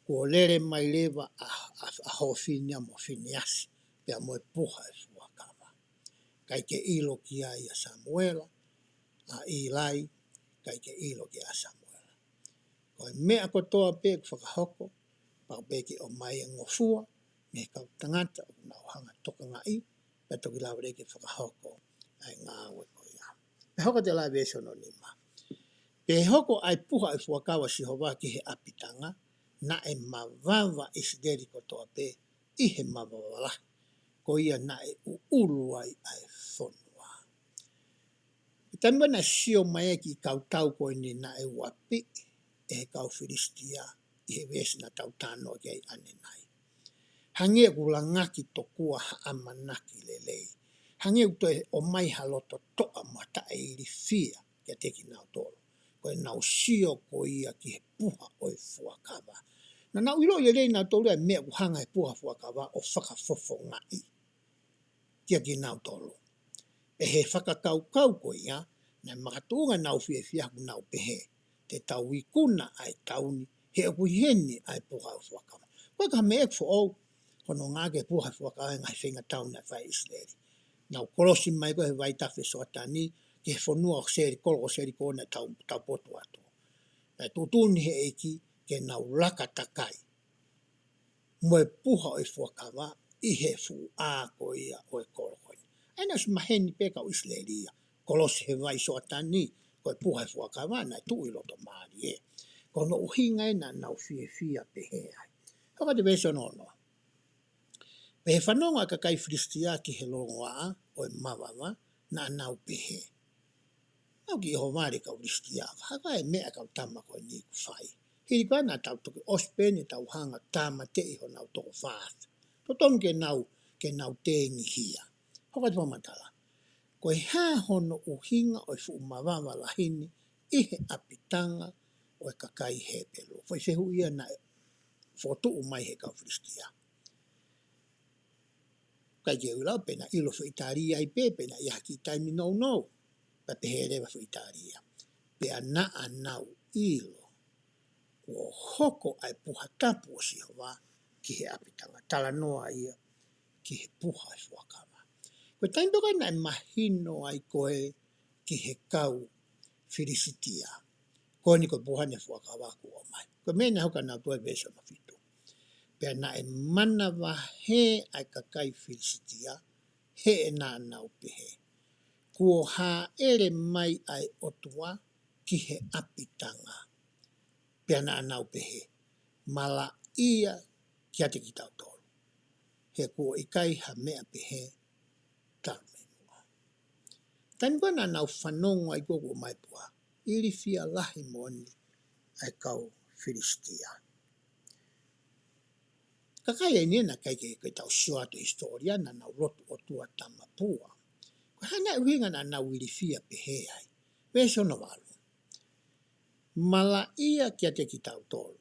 Kuo lele mai leva ʻa, ʻa, ʻa Hofini mo Finiasi, pea mo e puha e fuakava. ʻIkai ke ʻilo ki ai ʻa Samuela, ʻa ʻIlai, ʻikai ke ʻilo ki ai ʻa Samuela. Ko e meʻa kotoa pē ʻoku fakahoko, pau pē ke ʻomai e ngofua mei he kau tangata ʻoku nau hanga tokangaʻi, pea toki lava leva ke fakahoko ʻa e ngāue ko ia. Pea hoko atu e lau veesi hono nima. Pea hoko ʻa e puha ʻo e fuakava ʻa Sihova ki he ʻapitanga, naʻe mavava ʻIsileli kotoa pē ʻi he mavava lahi, ko ia naʻe ʻuʻulu ai ʻa e fonua. Ko e taimi naʻe sio mai ai e kiʻi kau tau ko eni naʻe uapiʻi ʻe he kau Filisitia ʻi he veesi naʻa tau talanoa ki ai ʻanenai. Hangē ʻoku langaki tokua ha ʻamanaki lelei. Hangē ʻoku toe ʻomai ha loto toʻa mo ha taʻeilifia kiate kinautolu. Ko ʻenau sio ko ia ki he puha ʻo e fuakava. Naʻa nau ʻiloʻi lelei nautolu e meʻa ʻoku hanga he puha fuakava ʻo fakafofongaʻi kia kinautolu. Pea he fakakaukau ko ia, naʻe makatuʻunga ʻenau fiefia ʻoku nau pehē, te tau ikuna ʻa e tau ni, he ʻoku ʻi heni ʻa e puha ʻo e fuakava. Ko e ka meʻa ʻoku foʻou, ko hono ngāueʻaki e puha ʻo e fuakava he ngaahi feinga tau naʻe fai ʻe ʻIsileli. Nau kolosi mai ko ē he vaitafe Soatani, ki he fonua ʻo Selikolo, ko Selikolo naʻe tau, taupotu atu. Naʻe tuʻutuʻuni he ʻEiki ke nau laka takai mo e puha ʻo e fuakava ʻi he fuʻu ʻā ko ia ʻo e kolo ko eni. ʻA ia naʻe ʻosi maheni pē kau ʻIsileli ia, kolosi he vai Soatani, ko e puha ʻo e fuakava naʻe tuʻu ʻi loto mālie. Ko hono ʻuhinga ia naʻa nau fiefia pehē ai. Hoko atu e veesi hono ono. Pea he fanongo ʻa e kakai Filisitia ki he longoaʻa ʻo e mavava, naʻa nau pehē, Naʻa ku kiʻi ʻohovale kau Filisitia, ka haka e meʻa kau tama ko eni ʻoku fai. Pili ko ia naʻa tau toki ʻosi pē eni ʻetau hanga ʻo tāmateʻi honau toko fā afe. Totonu ke nau, ke nau tengihia. Hoko atu e fakamatala. Ko e hā hono ʻuhinga ʻo e fuʻu mavava lahi ni ʻi he ʻapitanga ʻo e kakai Hepelū? Foʻi fehuʻi ia naʻe fokotuʻu mai ʻe he kau Filisitia. ʻIkai ke u ʻilo pe naʻe ʻilo foʻi tali ai pē, pe naʻe ʻi ai ha kiʻi taimi nounou. Pea pehē leva foʻi tali ia. Pea naʻa nau ʻilo kuo hoko ʻa e puha tapu ʻo Sihova ki he ʻapitanga. Talanoa ia ki he puha ʻo e fuakava. Ko e taimi pē ko ē naʻe mahino ai ko ē ki he kau Filisitia, ko eni ko e puha ʻene fuakava kuo ʻomai. Ko e meʻa naʻe hoko, naʻa nau toe veesi hono fitu. Pea naʻe manavahē ʻa e kakai Filisitia, he naʻa nau pehē, kuo hāʻele mai ʻa e ʻOtua ki he ʻapitanga. Pea naʻa nau pehē, malaʻia kiate kitautolu, he kuo ʻikai ha meʻa pehē talu mei muʻa. Taimi ko ē naʻa nau fanongo ai ko ē kuo ʻomai e puha, ilifia lahi moʻoni ʻa e kau Filisitia. Kakai eni naʻe ʻikai ke, ke tau sio atu he hisitōlia, naʻa nau lotu ʻotua tamapua. Ko e hā naʻe ʻuhinga naʻa nau ilifia pehē ai? Veesi hono valu. Malaʻia kiate kitautolu.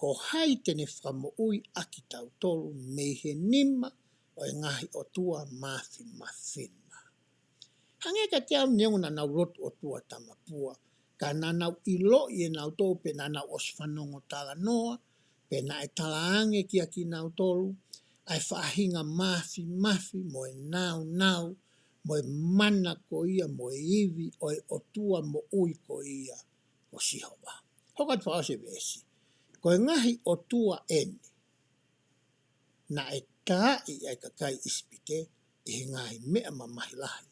Ko hai te ne fakamoʻui ʻa kitautolu mei he nima ʻo e ngaahi ʻotua māfimafina? Hangē kiate au, neongo naʻa nau lotu ʻotua tamapua, ka naʻa nau ʻiloʻi ʻe nautolu pe naʻa nau ʻosi fanongo talanoa, pe naʻe talaange kiate kinautolu ʻa e faʻahinga māfimafi mo e nāunau, mo e mana ko ia, mo e ivi ʻo e ʻOtua moʻui ko ia ko Sihova. Hoko atu fakaʻosi e veesi. Ko e ngaahi ʻotua eni naʻe taaʻi ʻa e kakai ʻIsipite ʻi he ngaahi meʻa mamahi lahi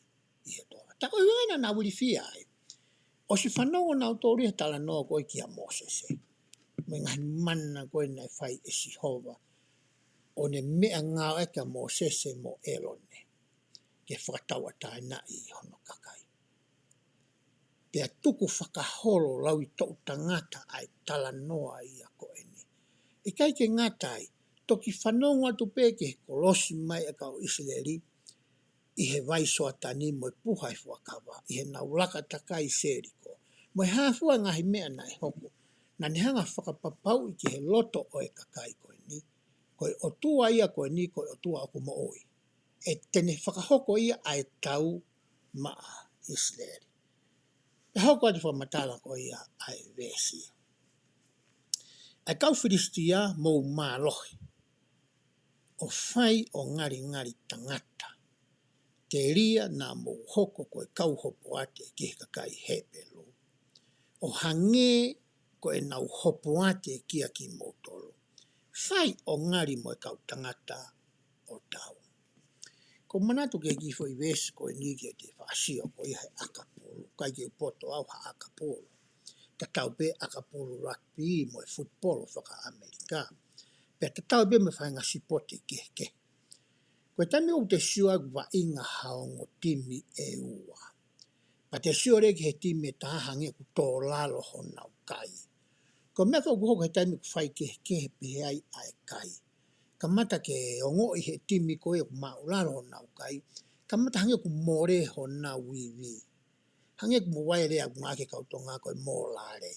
ʻi he toa. Tā ko e ʻuhinga naʻa nau ilifia ai. ʻOsi fanongo nautolu he talanoa ko ē kia Mōsese, mo e ngaahi mana ko ē naʻe fai ʻe Sihova, ʻo ne meʻa ngāue kia Mōsese mo ʻĒlone ke fakatauʻatāinaʻi hono kakai. Pea tukufakaholo lauitoʻu tangata ʻa e talanoa ia ko eni. ʻIkai ke ngata ai, toki fanongo atu pē ki he kolosi mai ʻa e kau ʻIsileli ʻi he vai Soatani mo e puha ʻo e fuakava, ʻi heʻenau laka takai Seliko, mo e hā fua e ngaahi meʻa naʻe hoko. Naʻa ne hanga ʻo fakapapauʻi ki he loto ʻo e kakai ko eni, ko e ʻOtua ia ko eni, ko e ʻOtua ʻoku moʻui. ʻE te ne fakahoko ia ʻa e tau maʻa ʻIsileli. Pea hoko atu e fakamatala ko ia ʻa e veesi. ʻA e kau Filisitia, mou mālohi ʻo fai ʻo ngalingali tangata, telia naʻa mou hoko ko e kau hopoate ki he kakai Hepelū, ʻo hangē ko ʻenau hopoate kia kimoutolu. Fai ʻo ngali mo e kau tangata ʻo tau. ʻOku ou manatu ki he kiʻi foʻi veesi ko eni ki heʻete faʻa sio ko ia he ʻakapulu, ʻikai ke u poto au ha ʻakapulu. Tatau pē ʻakapulu rugby mo e football faka-ʻAmelika. Pea tatau pē mo e faʻahinga sipoti kehekehe. Ko e taimi ʻoku te sio ai ʻoku vaʻinga ha ongo timi ʻe ua, pea te sio leva ki he timi ʻe taha, hangē ʻoku tō lalo honau kai. Ko e meʻa foki ʻoku hoko he taimi ʻoku fai kehekehe pehē ai ʻa e kai. Kamata ke ongoʻi he timi ko ia ʻoku māʻulalo honau kai, kamata hangē ʻoku mole honau ivi. Hangē ʻoku mou ʻai e lea ʻoku ngāueʻaki ʻe he kau Tonga ko e mōlale.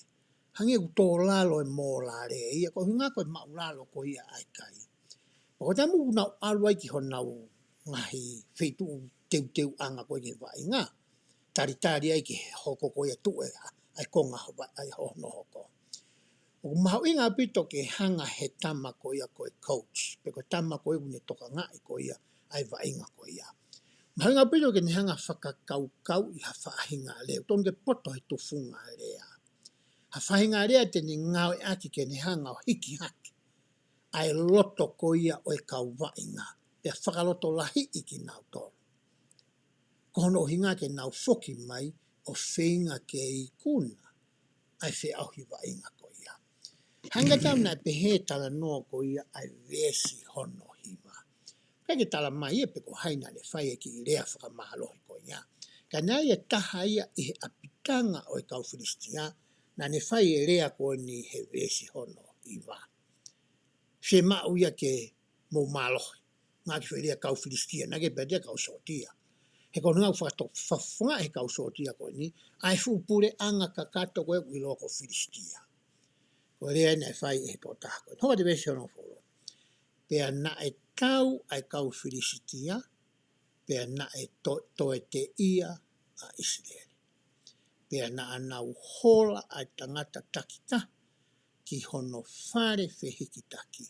Hangē ʻoku tō lalo e mōlale ia, ko e ʻuhinga ko e māʻulalo ko ia ʻa e kai. Pea ko e taimi ʻoku nau ʻalu ai ki honau ngaahi feituʻu teuteuʻanga ko ē ki he vaʻinga, talitali ai ki he hoko ko ia, tuʻu ʻa e konga ʻo e vaʻinga ʻi hono hoko. ʻOku mahuʻinga ʻaupito ke hanga he tama ko ia ko e coach, pe ko e tama ko ia ʻoku ne tokangaʻi ko ia ʻa e vaʻinga ko ia. Mahuʻinga ʻaupito ke ne hanga ʻo fakakaukauʻi ha faʻahinga lea, totonu ke poto he tufunga lea. Ha faʻahinga lea te ne ngāueʻaki ke ne hanga ʻo hiki hake ʻa e loto ko ia ʻo e kau vaʻinga, pea fakalotolahiʻi kinautolu. Ko hono ʻuhinga ke nau foki mai ʻo feinga ke ikuna ʻa e feʻauhi vaʻinga ko ia. Hangē ko e taimi naʻe pehē e talanoa ko ia ʻa e veesi hono hiva. ʻIkai ke tala mai ia pe ko hai naʻa ne fai e kiʻi lea fakamālohi ko ia. Ka naʻe ʻi ai e taha ia ʻi he ʻapitanga ʻo e kau Filisitia, Naʻa ne fai e lea ko eni he veesi hono hiva. Fiemaʻu ia ke mou mālohi. Ngaahi foʻi lea kau Filisitia, naʻe ʻikai pē lea kau sōtia. He ko e ʻuhinga ʻoku fakato-, fa-, fakafofongaʻi he kau sōtia ko eni, ʻa e fuʻu puleʻanga kakato ko ē ʻoku ʻiloa ko Filisitia. Ko e lea naʻe fai ʻe he tokotaha ko ē. Hoko atu veesi hono hongofulu. Pea naʻe tau ʻa e kau Filisitia, pea naʻe to-, toeteʻia ʻa ʻIsileli. Pea naʻa nau hola ʻa e tangata takitaha ki hono fale fehikitaki.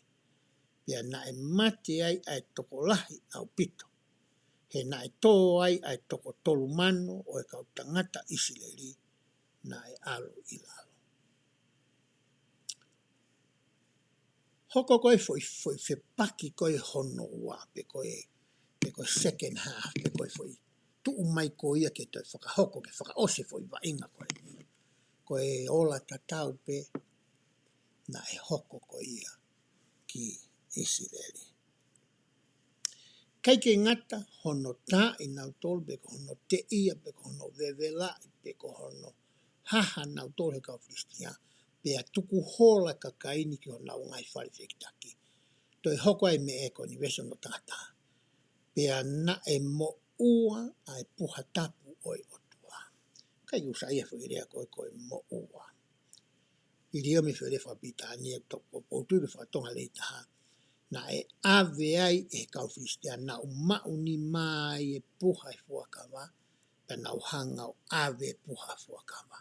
Pea naʻe mate ai ʻa e tokolahi ʻaupito. He naʻe tō ai ʻa e toko tolu mano ʻo e kau tangata ʻIsileli naʻe ʻalu ʻi lalo. Hoko ko e foʻi, foʻi fepaki ko ē hono ua, pe ko e, pe ko e second half, pe ko e foʻi tuʻu mai ko ia ke toe fakahoko, ke fakaʻosi e foʻi vaʻinga ko ē. Ko e ola tatau pē naʻe hoko ko ia ki ʻIsileli. ʻIkai ke ngata hono taaʻi nautolu, pe ko hono teʻia, pe ko hono vevelaʻi, pe ko hono haha nautolu he kau Filisitia, pea tuku hola e kakai ni ki honau ngaahi fale fehikitaki. Toe hoko ai e meʻa ko eni, veesi hono taha taha. Pea naʻe moʻua ʻa e puha tapu ʻo e ʻOtua. ʻIkai ke u saiʻia he foʻi lea ko ē ko e moʻua. ʻIlio mei he foʻi lea fakapilitānia, ʻoku ou tui ko e fakatonga lelei taha. Naʻe ʻave ai ʻe he kau Filisitia, naʻa nau maʻu nima ai e puha e fuakava, pea nau hanga ʻo ʻave e puha fuakava.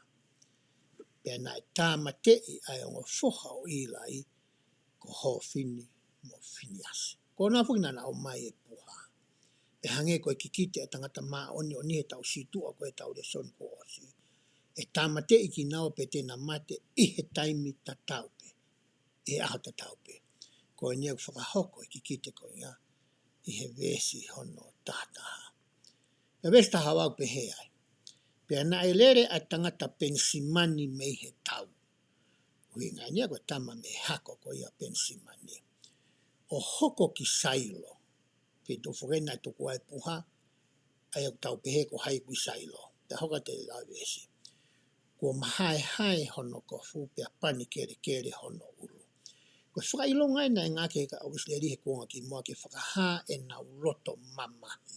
Pea naʻe tāmateʻi ʻa e ongo foha ʻo ʻIlai, ko Hofini mo Finiasi. Ko naua foki naʻa nau ʻomai e puha. Pea hangē ko e kikite ʻa e tangata māʻoniʻoni he tau sītuʻa ko ē he tau lēsoni kuo ʻosi. ʻE tāmateʻi kinaua pea te na mate ʻi he taimi tatau pē, ʻi he ʻaho tatau pē. Ko eni ʻoku fakahoko e kikite ko ia ʻi he veesi hono taha taha. Pea veesi taha ua ʻoku pehē ai. Pea naʻe lele ʻa e tangata Penisimani mei he tau. ʻUhinga eni ia ko e tama mei he hako ko ia Penisimani. ʻO hoko ki Sailo. Pea toe foki naʻe tuku ai e puha, ʻa ia ʻoku tau pehē ko hai ʻoku ʻi Sailo. Pea hoko atu e lau veesi. Kuo mahaehae hono kofu pea pani kelekele hono ʻulu. Ko e fakaʻilonga ia naʻe ngāueʻaki ʻe he kau ʻIsileli he kuonga kimuʻa ke fakahā ʻenau loto mamahi.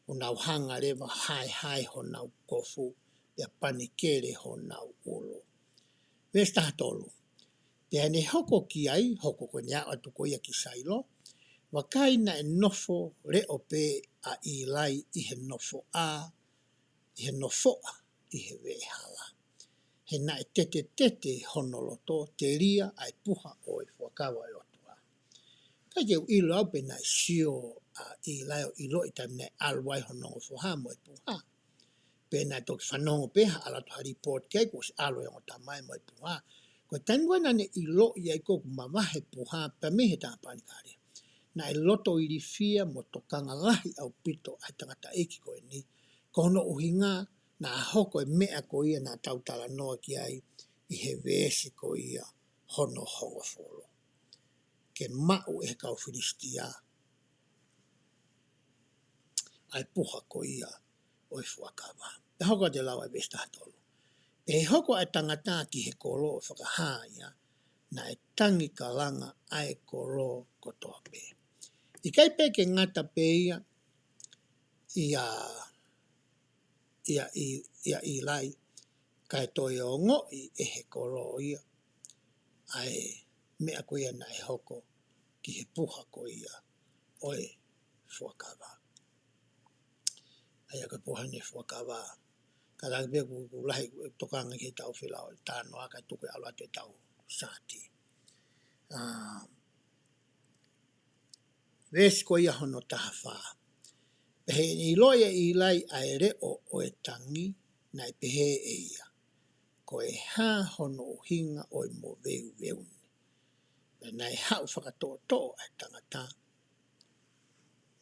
ʻO nau hanga leva ʻo haehae honau kofu, pea pani kele honau ʻulu. Veesi taha tolu. Pea ne hoko ki ai, hoko ko eni ʻo ʻatu ko ia ki Sailo, vakai naʻe nofo leʻo pē ʻa ʻIlai ʻi he nofoʻa, ʻi he nofoʻa, ʻi he veʻehala. He naʻe tetetete hono loto, telia ʻa e puha ʻo e fuakava ʻo e ʻOtua. ʻIkai ke u ʻilo au pe naʻe sio ʻa ʻIlai ʻo ʻiloʻi taimi naʻe ʻalu ai hono ongo foha mo e puha. Pe naʻe toki fanongo pē ha ʻalu atu ha lipooti ki ai kuo ʻosi ʻalu e ongo tama ia mo e puha. Ko e taimi ko ē naʻa ne ʻiloʻi ai ko ē ʻoku mavahe e puha pea mei he tāpanekale. Naʻe loto ilifia mo tokanga lahi ʻaupito ʻa e tangataʻeiki ko eni. Ko hono ʻuhinga naʻa hoko e meʻa ko ia naʻa tau talanoa ki ai ʻi he veesi ko ia hono hongofulu. Ke maʻu ʻe he kau Filisitia ʻa e puha ko ia ʻo e fuakava. Pea hoko atu e lau ʻa e veesi taha tolu. Pea hoko ʻa e tangata ki he kolo ʻo fakahā ia, naʻe tangi kalanga ʻa e kolo kotoa pē. ʻIkai pē ke ngata pē ia, ia, ia ʻi, ia ʻIlai, kae toe ongoʻi ʻe he kolo ia ʻa e meʻa ko ia naʻe hoko ki he puha ko ia ʻo e fuakava. ʻA ia ko e puha eni ʻo e fuakava. Ka lahi pē ʻoku, ʻoku lahi ʻoku tokanga ki he tau fila ʻo e tānoa kae tuku e ʻalu atu e tau saati. ʻA, veesi ko ia hono taha fā. Pea ʻi heʻene ʻiloʻi ʻe ʻIlai ʻa e leʻo ʻo e tangi, naʻe pehē ʻe ia, ko e hā hono ʻuhinga ʻo e moveuveu ni? Pea naʻe haʻu fakatoʻotoʻo ʻa e tangata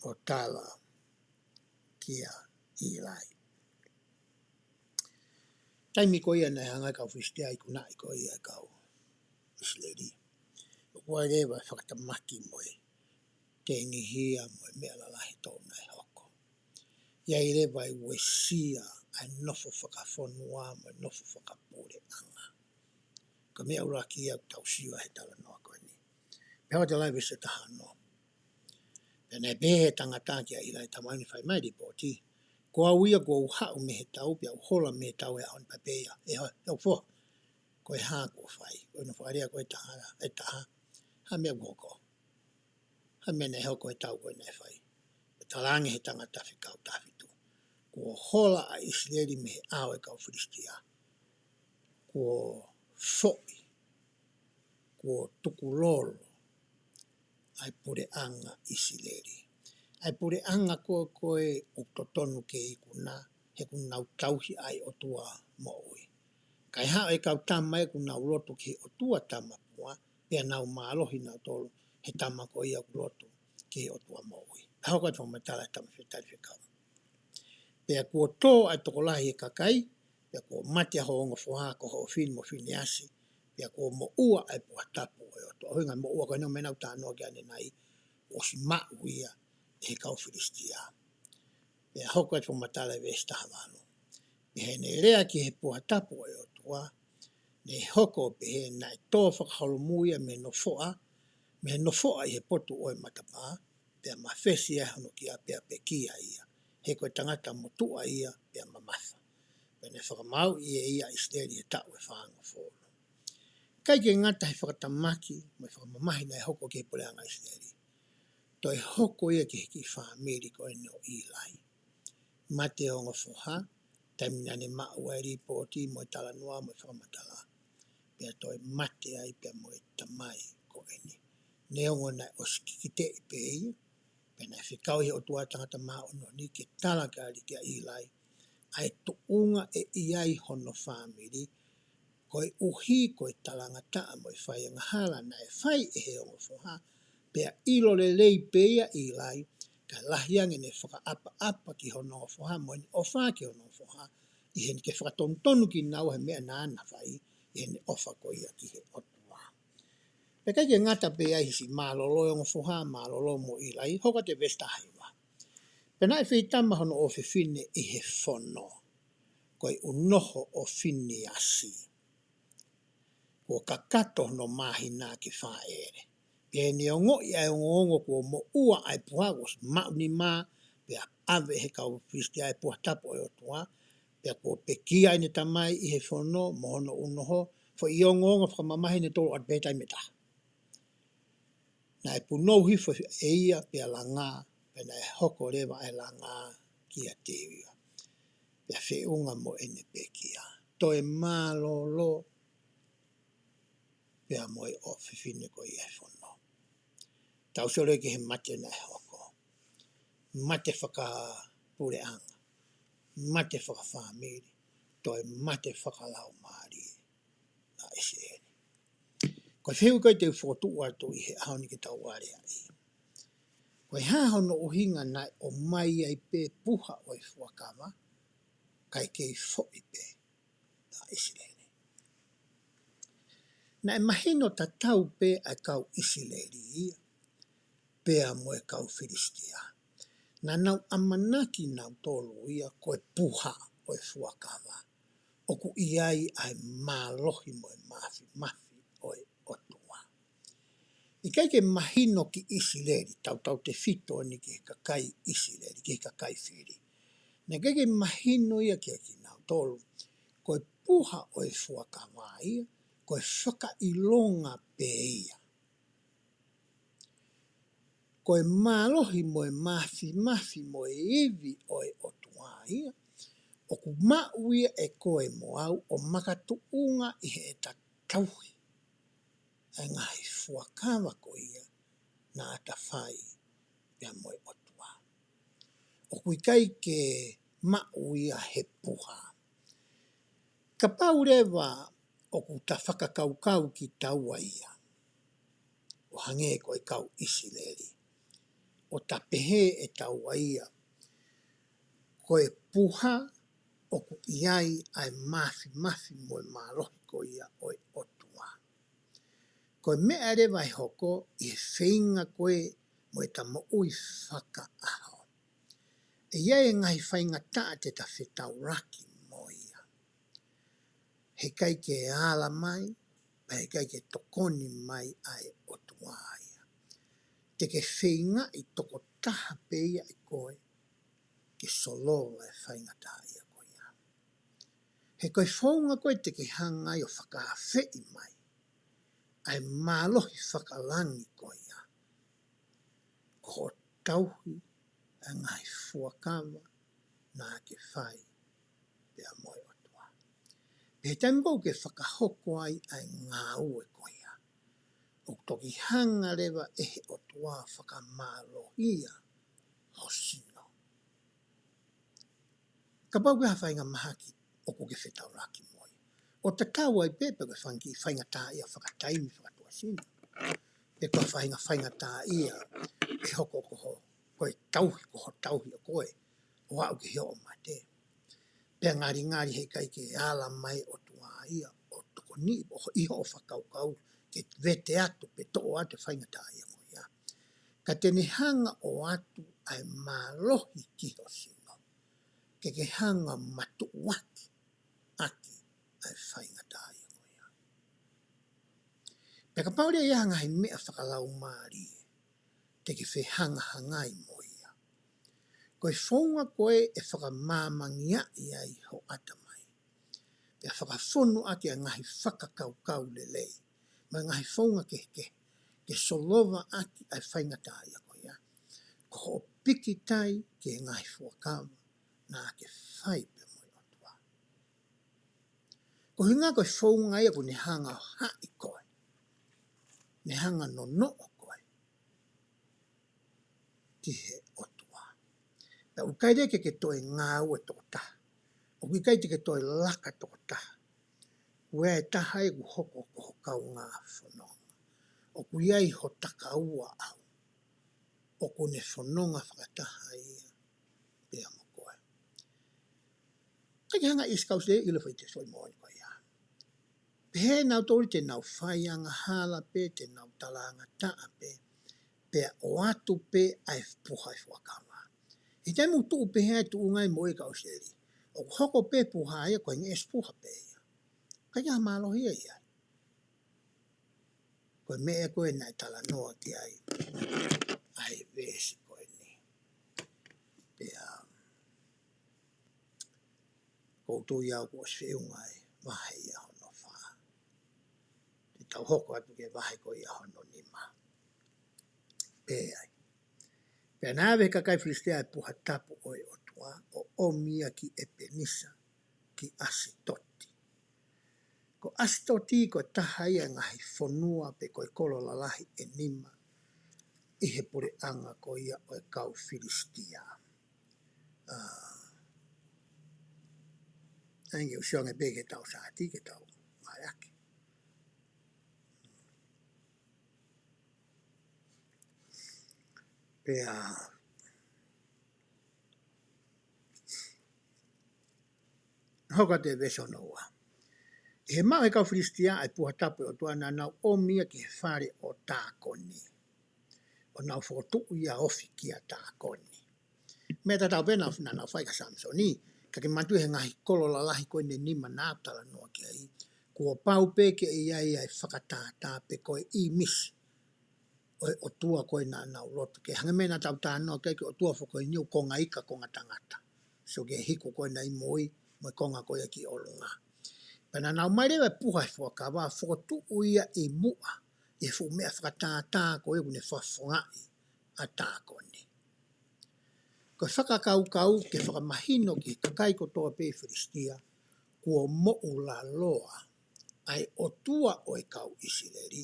ʻo tala kia ʻIlai. Taimi ko ia naʻe hanga ʻe he kau Filisitia ʻo ikunaʻi ko ia e kau ʻIsileli. ʻOku ʻi ai leva e fakatamaki mo e tengihia mo e meʻa lalahi ʻoku toe hoko. ʻi ai leva ʻa e uesia ʻa e nofo fakafonua mo e nofo fakapuleʻanga. Ko e meʻa ʻuluaki ia ʻoku tau sio ai he talanoa ko eni. Pea ʻoku tala ʻi he veesi taha ono. Pea naʻe pehē ʻe he tangata kia ʻIlai, tamaioʻeiki, fai mai e lipooti: Ko au ia, kuo u haʻu mei he tau, pea u hola mei he tau he ʻaho ni. Pea pehē ʻe he, ʻe he ʻofa, ko e hā kuo fai? Ko hono fakalea ko ē ʻe taha, ʻe taha, ha meʻa kuo hoko? Ha meʻa naʻe hoko he tau ko ē naʻe fai? Pea talaange ʻe he tangata fekau taha fitu: Kuo hola ʻa ʻIsileli mei he ʻao ʻo e kau Filisitia. Kuo foʻi, kuo tukulolo ʻa e puleʻanga ʻIsileli. ʻA e puleʻanga ko ē ʻoku totonu ke ikuna, he kuo nau tauhi ʻa e ʻOtua moʻui. Kae haʻu e kau tama ia kuo nau lotu ki he ʻotua tamapua, pea nau mālohi nautolu he tama ko ia ʻoku lotu ki he ʻOtua moʻui. Pea hoko atu e fakamatala ʻa e tama fetali fekau: Pea kuo tō ʻa e tokolahi ʻo e kakai, pea kuo mate ʻa hoʻo ongo foha ko Hofini mo Finiasi, pea kuo moʻua ʻa e puha tapu ʻo e ʻOtua. ʻUhinga moʻua ko eni ʻoku meʻa naʻa ku talanoa ki ai ʻanenai, ʻosi maʻu ia ʻe he kau Filisitia. Pea hoko atu e fakamatala ʻi he veesi taha valu: Pea ʻi heʻene lea ki he puha tapu ʻo e ʻOtua, ne hoko ʻo pehē naʻe tō fakaholomui ia mei he nofoʻa, mei he nofoʻa ʻi he potu ʻo e matapā, pea mafesi ai hono kia, pea pekia ia, he ko e tangata motuʻa ia, pea mamafa. Pea ne fakamaauʻi ʻe ia ʻa ʻIsileli he taʻu ʻe fāngofulu. ʻIkai ke ngata he fakatamaki mo e fakamamahi naʻe hoko ki he puleʻanga ʻIsileli, toe hoko ia ki he kiʻi fāmili ko eni ʻo ʻIlai. Mate e ongo foha, taimi naʻa ne maʻu ai e lipooti mo e talanoa mo e fakamatala, pea toe mate ai pea mo e tamai ko eni. Neongo naʻe ʻosi kikiteʻi pē ia, pea naʻe fekau ʻe he ʻOtua ʻa e tangata māʻoniʻoni ke tala ki ai, kia ʻIlai, ʻa e tuʻunga ʻe ʻi ai hono fāmili, koeʻuhi ko e talangataʻa mo e fai angahala naʻe fai ʻe he ongo foha, pea ʻilo lelei pē ia ʻe ʻIlai, kae lahi ange ʻene fakaʻapaʻapa ki hono ongo foha mo ʻene ʻofa ki hono ongo foha, ʻi heʻene ke fakatonutonu kinaua he meʻa naʻa na fai, ʻi heʻene ʻofa ko ia ki he ʻOtua. Pea ʻikai ke ngata pē ai he siʻi mālōlō e ongo foha, mālōlō mo ʻIlai, hoko atu e veesi taha hiva: Pea naʻe feitama hono ʻofefine ʻi he fono, ko e ʻunoho ʻo Finiasi, kuo kakato hono māhina ke fāʻele. Pea ne ongoʻi ʻa e ongoongo kuo moʻua ʻa e puha, kuo ʻosi maʻu nima, pea ʻave ʻe he kau Filisitia ʻa e puha tapu ʻo e ʻOtua, pea kuo pekia ʻene tamai ʻi he fono mo hono ʻunoho, foʻi ongoongo fakamamahi ʻe tolu ʻoku pehē taimi ʻe taha. Naʻe punou hifo ʻe ia pea langa, pea naʻe hoko leva ʻa e langa kiate ia, pea feʻunga mo ʻene pekia. Toe mālōlō pea mo e ʻofefine ko ia he fono. Tau sio leva ki he mate naʻe hoko. Mate fakapuleʻanga, mate fakafāmili, toe mate fakalaumālie ʻa ʻIsileli. Ko e fehuʻi ko ē te u fokotuʻu atu ʻi he ʻaho ni ke tau aleaʻi: Ko e hā hono ʻuhinga naʻe ʻomai ai pē puha ʻo e fuakava, kae kei foʻi pē ʻa ʻIsileli? Naʻe mahino tatau pē ʻa e kau ʻIsileli ia pea mo e kau Filisitia. Naʻa nau ʻamanaki nautolu ia ko e puha ʻo e fuakava ʻoku ʻi ai ʻa e mālohi mo e māfimafi ʻo e ʻOtua. ʻIkai ke mahino ki ʻIsileli, tautautefito eni ki he kakai ʻIsileli, ki he kakai fili. Naʻe ʻikai ke mahino ia kiate kinautolu ko e puha ʻo e fuakava ia, ko e fakaʻilonga pē ia ko e mālohi mo e māfimafi mo e ivi ʻo e ʻOtua ia, ʻoku maʻu ia ʻe koe mo au ʻo makatuʻunga ʻi heʻeta tauhi ʻa e ngaahi fuakava ko ia naʻa ta fai pea mo e ʻOtua. ʻOku ʻikai ke maʻu ia he puha. Kapau leva ʻoku ta fakakaukau kitaua ia ʻo hangē ko e kau ʻIsileli, ʻo ta pehē ʻe taua ia ko e puha ʻoku ʻi ai ʻa e māfimafi mo e mālohi ko ia ʻo e ʻOtua. Ko e meʻa leva ʻe hoko ʻi he feinga ko ē mo ʻeta moʻui fakaʻaho, ʻE ʻi ai e ngaahi faingataʻa te ta fetaulaki mo ia. Heʻikai ke ala mai, pea heʻikai ke tokoni mai ʻa e ʻOtua ia. Te ke feingaʻi tokotaha pē ia ʻe koe, ke solova e faingataʻaʻia ko ia. He ko e founga ko ē te ke hanga ai ʻo fakaafeʻi mai ʻa e mālohi fakalangi ko ia, ko hoʻo tauhi ʻa e ngaahi fuakava naʻa ke fai pea mo e ʻOtua. Pea taimi ko ē ʻoku ke fakahoko ai ʻa e ngāue ko ia, ʻoku toki hanga leva ʻe he ʻOtua ʻo fakamālohia ho sino. Kapau ko e hā e faingamahaki ʻoku ke fetaulaki mo ia, ʻo tatau ai pē pe ko e fanga kiʻi faingataʻaʻia fakataimi, fakatuʻasino, pe ko e fainga-, faingataʻaʻia ʻe hoko ko ho, ko e tauhi, ko hoʻo tauhi ʻo koe ʻo aʻu ki hoʻo mate. Pea ngalingali heʻikai ke ala mai e ʻOtua ia ʻo tokoniʻi ʻi hoʻo fakakaukau ke vete atu pe toʻo atu e faingataʻaʻia ko ia. Ka te ne hanga ʻo ʻoatu ʻa e mālohi ki ho sino, ke ke hanga ʻo matuʻuaki ʻaki ʻa e faingataʻaʻia ko ia. Pea kapau leva ʻe ʻi ai ha ngaahi meʻa fakalaumālie te ke fehangahangai mo ia, ko e founga ko ē ʻe fakamāmangiaʻi ai ho ʻatamai, pea fakafonu ʻaki ʻa e ngaahi fakakaukau lelei mo e ngaahi founga kehekehe ke solova ʻaki ʻa e faingataʻaʻia ko ia, ko hoʻo pikitai ki he ngaahi fuakava naʻa ke fai pea mo e ʻOtua. Ko e ʻuhinga ko e founga ia ʻoku ne hanga ʻo haʻi koe, ne hanga ʻo nonoʻo koe ki he ʻOtua. Pea ʻoku ʻikai leva ke ke toe ngāue tokotaha, ʻoku ʻikai te ke toe laka tokotaha. ʻOku ʻi ai e taha ia ʻoku hoko ko ho kaungā fononga. ʻOku ʻi ai ho takaua ʻau, ʻoku ne fononga fakataha ia pea mo koe. ʻIkai ke hanga ʻe he ʻIsi Kausi ʻo ʻilo e foʻi tefitoʻi moʻoni ko ia. Pehē ʻe nautolu te nau fai angahala pē, te nau tala angataʻa pē, pea ʻoatu pē ʻa e puha ʻo e fuakava. He taimi ʻoku tuʻu pehē ai e tuʻunga ʻo e moʻui ʻa e kau ʻIsileli, ʻoku hoko pē e puha ia ko e ngeʻesi puha pē ia. ʻIkai ha mālohi ia ʻi ai. Ko e meʻa ko ē naʻe talanoa ki ai ʻa e veesi ko eni. Pea ʻoku ou tui au kuo ʻosi feʻunga e vahe ia hono fā. Te tau hoko atu ki he vahe ko ia hono nima. Pehē ai: Pea naʻe ʻave ʻe he kakai Filisitia ʻa e puha tapu ʻo e ʻOtua, ʻo ʻomi ia ki ʻEpenisa, ki ʻAsitoti. Ko ʻAsitoti ko e taha ia e ngaahi fonua pe ko e kolo lalahi ʻe nima ʻi he puleʻanga ko ia ʻo e kau Filisitia. ʻA, ʻa ia ke u sio ange pē ki heʻetau saati ke tau ngāueʻaki. Pea hoko atu e veesi hono ua. ʻI he maʻu ʻe he kau Filisitia ʻa e puha tapu ʻo e ʻOtua, naʻa nau ʻomi ia ki he fale ʻo Tākoni, ʻo nau fokotuʻu ia ofi kia Tākoni. Meʻa tatau pē naʻa, naʻa nau fai kia Samisoni, ka ke manatuʻi he ngaahi kolo lalahi ko eni ʻe nima naʻa ku talanoa ki ai, kuo pau pē ke ʻi ai ʻa e fakatātā pe ko e ʻīmisi ʻo e ʻotua ko ē naʻa nau lotu ki ai. Hangē ko e meʻa naʻa tau talanoa ki ai, ko e ʻotua foki ko eni ʻoku konga ika, konga tangata. So ke hiku ko ē ʻa e moʻui, mo e konga ko ia ki ʻolunga. Pea naʻa nau ʻomai leva e puha ʻo e fuakava, fokotuʻu ia ʻi muʻa ʻi he fuʻu meʻa fakatātā ko ia ʻoku ne fakafofongaʻi ʻa Tākoni. Ko e fakakaukau ke fakamahino ki he kakai kotoa pē ʻi Filisitia, kuo moʻulaloa ʻa e ʻOtua ʻo e kau ʻIsileli,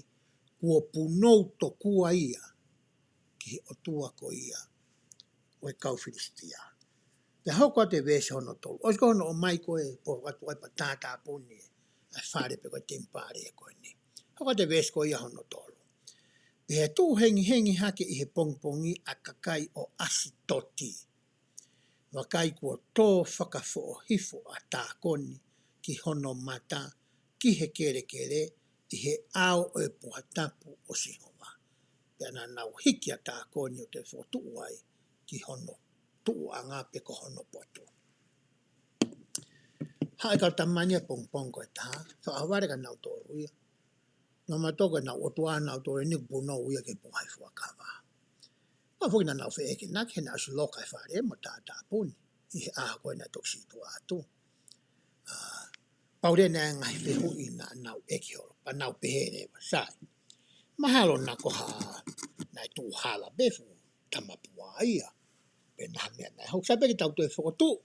kuo punou tokua ia ki he ʻotua ko ia ʻo e kau Filisitia. Pea hoko atu e veesi hono tolu. ʻOsi ko hono ʻomai ko ē ʻo fakatuʻu ai pea tātāpuni ʻa e fale pe ko e temipale ko eni. Hoko atu e veesi ko ia hono tolu. Pea tuʻu hengihengi hake ʻi he pongipongi ʻa e kakai ʻo ʻAsitoti. Vakai, kuo tō fakafoʻohifo ʻa Tākoni ki hono mata ki he kelekele ʻi he ʻao ʻo e puha tapu ʻo Sihova. Pea naʻa nau hiki ʻa Tākoni ʻo toe fokotuʻu ai ki hono tuʻuʻanga pe ko hono potu. Haʻu e kau tama ni he pongipongi ko ē ʻe taha, faʻa vale kia nautolu ia. Naʻa nau toko ʻenau ʻotua nautolu ʻeni kuo punou ia ki he puha ʻo e fuakava. Pea foki naʻa nau feʻekenaki he naʻe ʻosi loka e fale mo tātāpuni ʻi he ʻaho ko ē naʻe toki situʻa atu. ʻA, pau leva e ngaahi fehuʻi naʻa nau ʻeke holo, pea nau pehē leva, sai. Mahalo naʻa ko ha, naʻe tuʻu hala pē fuʻu tamapua ia, pe naʻa ha meʻa naʻe hoko, sai pē ke tau toe fokotuʻu,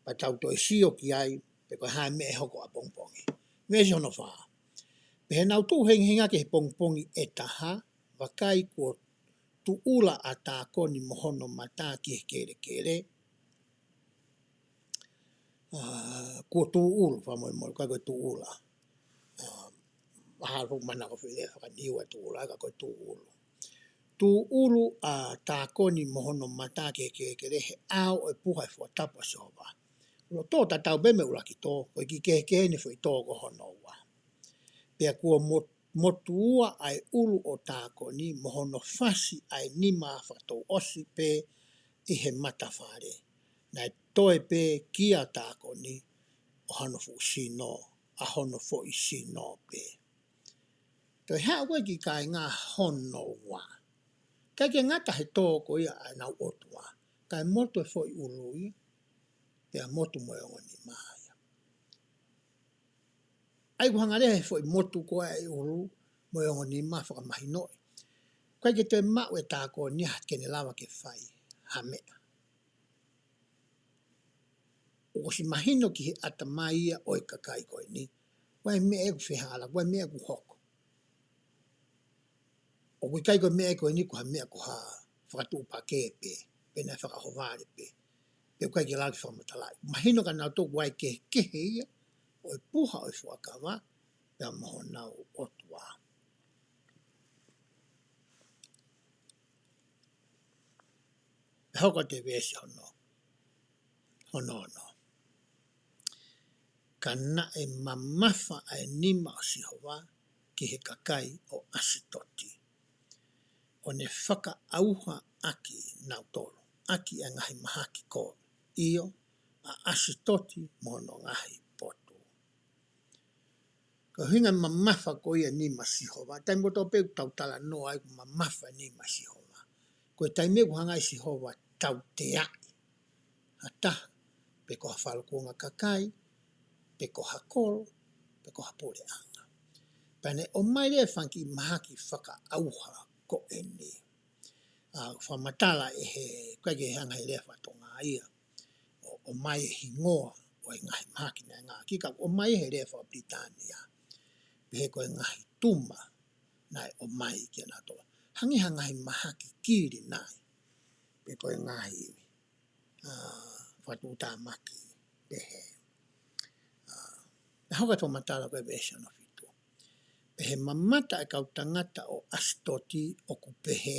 pea tau toe sio ki ai, pe ko e hā e meʻa ʻe hoko ʻapongipongi. Veesi hono fā. Pea ʻi heʻenau tuʻu hengihengiʻaki he pongipongi ʻe taha, vakai kuo tuʻula ʻa Tākoni mo hono mata ki he kelekele, ʻa, kuo tūʻulu, fakamolemole, ʻikai ko e tuʻula. ʻA, mahalo manako fili e fakaniua tuʻula, ka ko e tūʻulu. Tūʻulu ʻa Tākoni mo hono mata ki he kelekele he ʻao ʻo e puha ʻo e fuatapu ʻa Sihova. Lolotonga tatau pē mo e ʻuluaki tō, ko e kiʻi kehekehe ʻeni e foʻi tō ko hono ua. Pea kuo mo-, motuua ʻa e ʻulu ʻo Tākoni mo hono fasi ʻa e nima fakatouʻosi pē ʻi he matafale. Naʻe toe pē kia Tākoni ʻo hano fuʻu sino, ʻa hono foʻi sino pē. Toe haʻu ko ē ki he kāinga hono ua. ʻIkai ke ngata he tō ko ia ʻa ʻenau ʻotua, kae motu e foʻi ʻulu ia, pea motu mo e ongo nima ia. ʻA ia ʻoku hanga leva he foʻi motu ko ē ʻa e ʻulu mo e ongo nima ʻo fakamahinoʻi ʻoku ʻikai ke toe maʻu ʻe Tākoni ha, ke ne lava ke fai ha meʻa. ʻOku ʻosi mahino ki he ʻatamai ia ʻo e kakai ko eni, ko e meʻa ʻoku fehālaaki, ko e meʻa ʻoku hoko. ʻOku ʻikai ko e meʻa ko eni ko ha meʻa ko ha fakatuʻupakē pē, pe naʻe fakaʻohovale pē, pe ʻoku ʻikai ke lava ke fakamatalaʻi. Mahino kia nautolu ʻoku ʻi ai e kehekehe ia ʻo e puha ʻo e fuakava pea mo honau ʻotua. Pea hoko atu e veesi hono, hono ono. Ka naʻe mamafa ʻa e nima ʻo Sihova ki he kakai ʻo ʻAsitoti, ʻo ne fakaʻauha ʻaki nautolu ʻaki ʻa e ngaahi mahaki kovi, ʻio, ʻa ʻAsitoti mo hono ngaahi potu. Ko e ʻuhinga mamafa ko ia e nima ʻo Sihova, taimi kotoa pē ʻoku tau talanoa ai ʻoku mamafa e nima ʻo Sihova, ko e taimi ʻoku hanga ai ʻe Sihova ʻo tauteaʻi ha taha, pe ko ha falukunga kakai, pe ko ha kolo, pe ko ha puleʻanga. Pea ne ʻomai leva e fanga kiʻi mahaki fakaʻauha ko eni. ʻA, fakamatala ʻe he, ʻikai ke hanga he lea faka-Tonga ia ʻo, ʻomai e hingoa ʻo e ngaahi mahaki naʻe ngāueʻaki, ka ʻomai he lea faka-Pilitānia. Pehē ko e ngaahi tuma naʻe ʻomai kia nautolu. Hangē ha ngaahi mahaki kili nai, pe ko e ngaahi, ʻa, fakatuʻutāmaki pehē. ʻA, pea hoko atu e fakamatala ko e veesi hono fitu. Pea ʻi he mamata ʻa e kau tangata ʻo ʻAsitoti ʻoku pehē,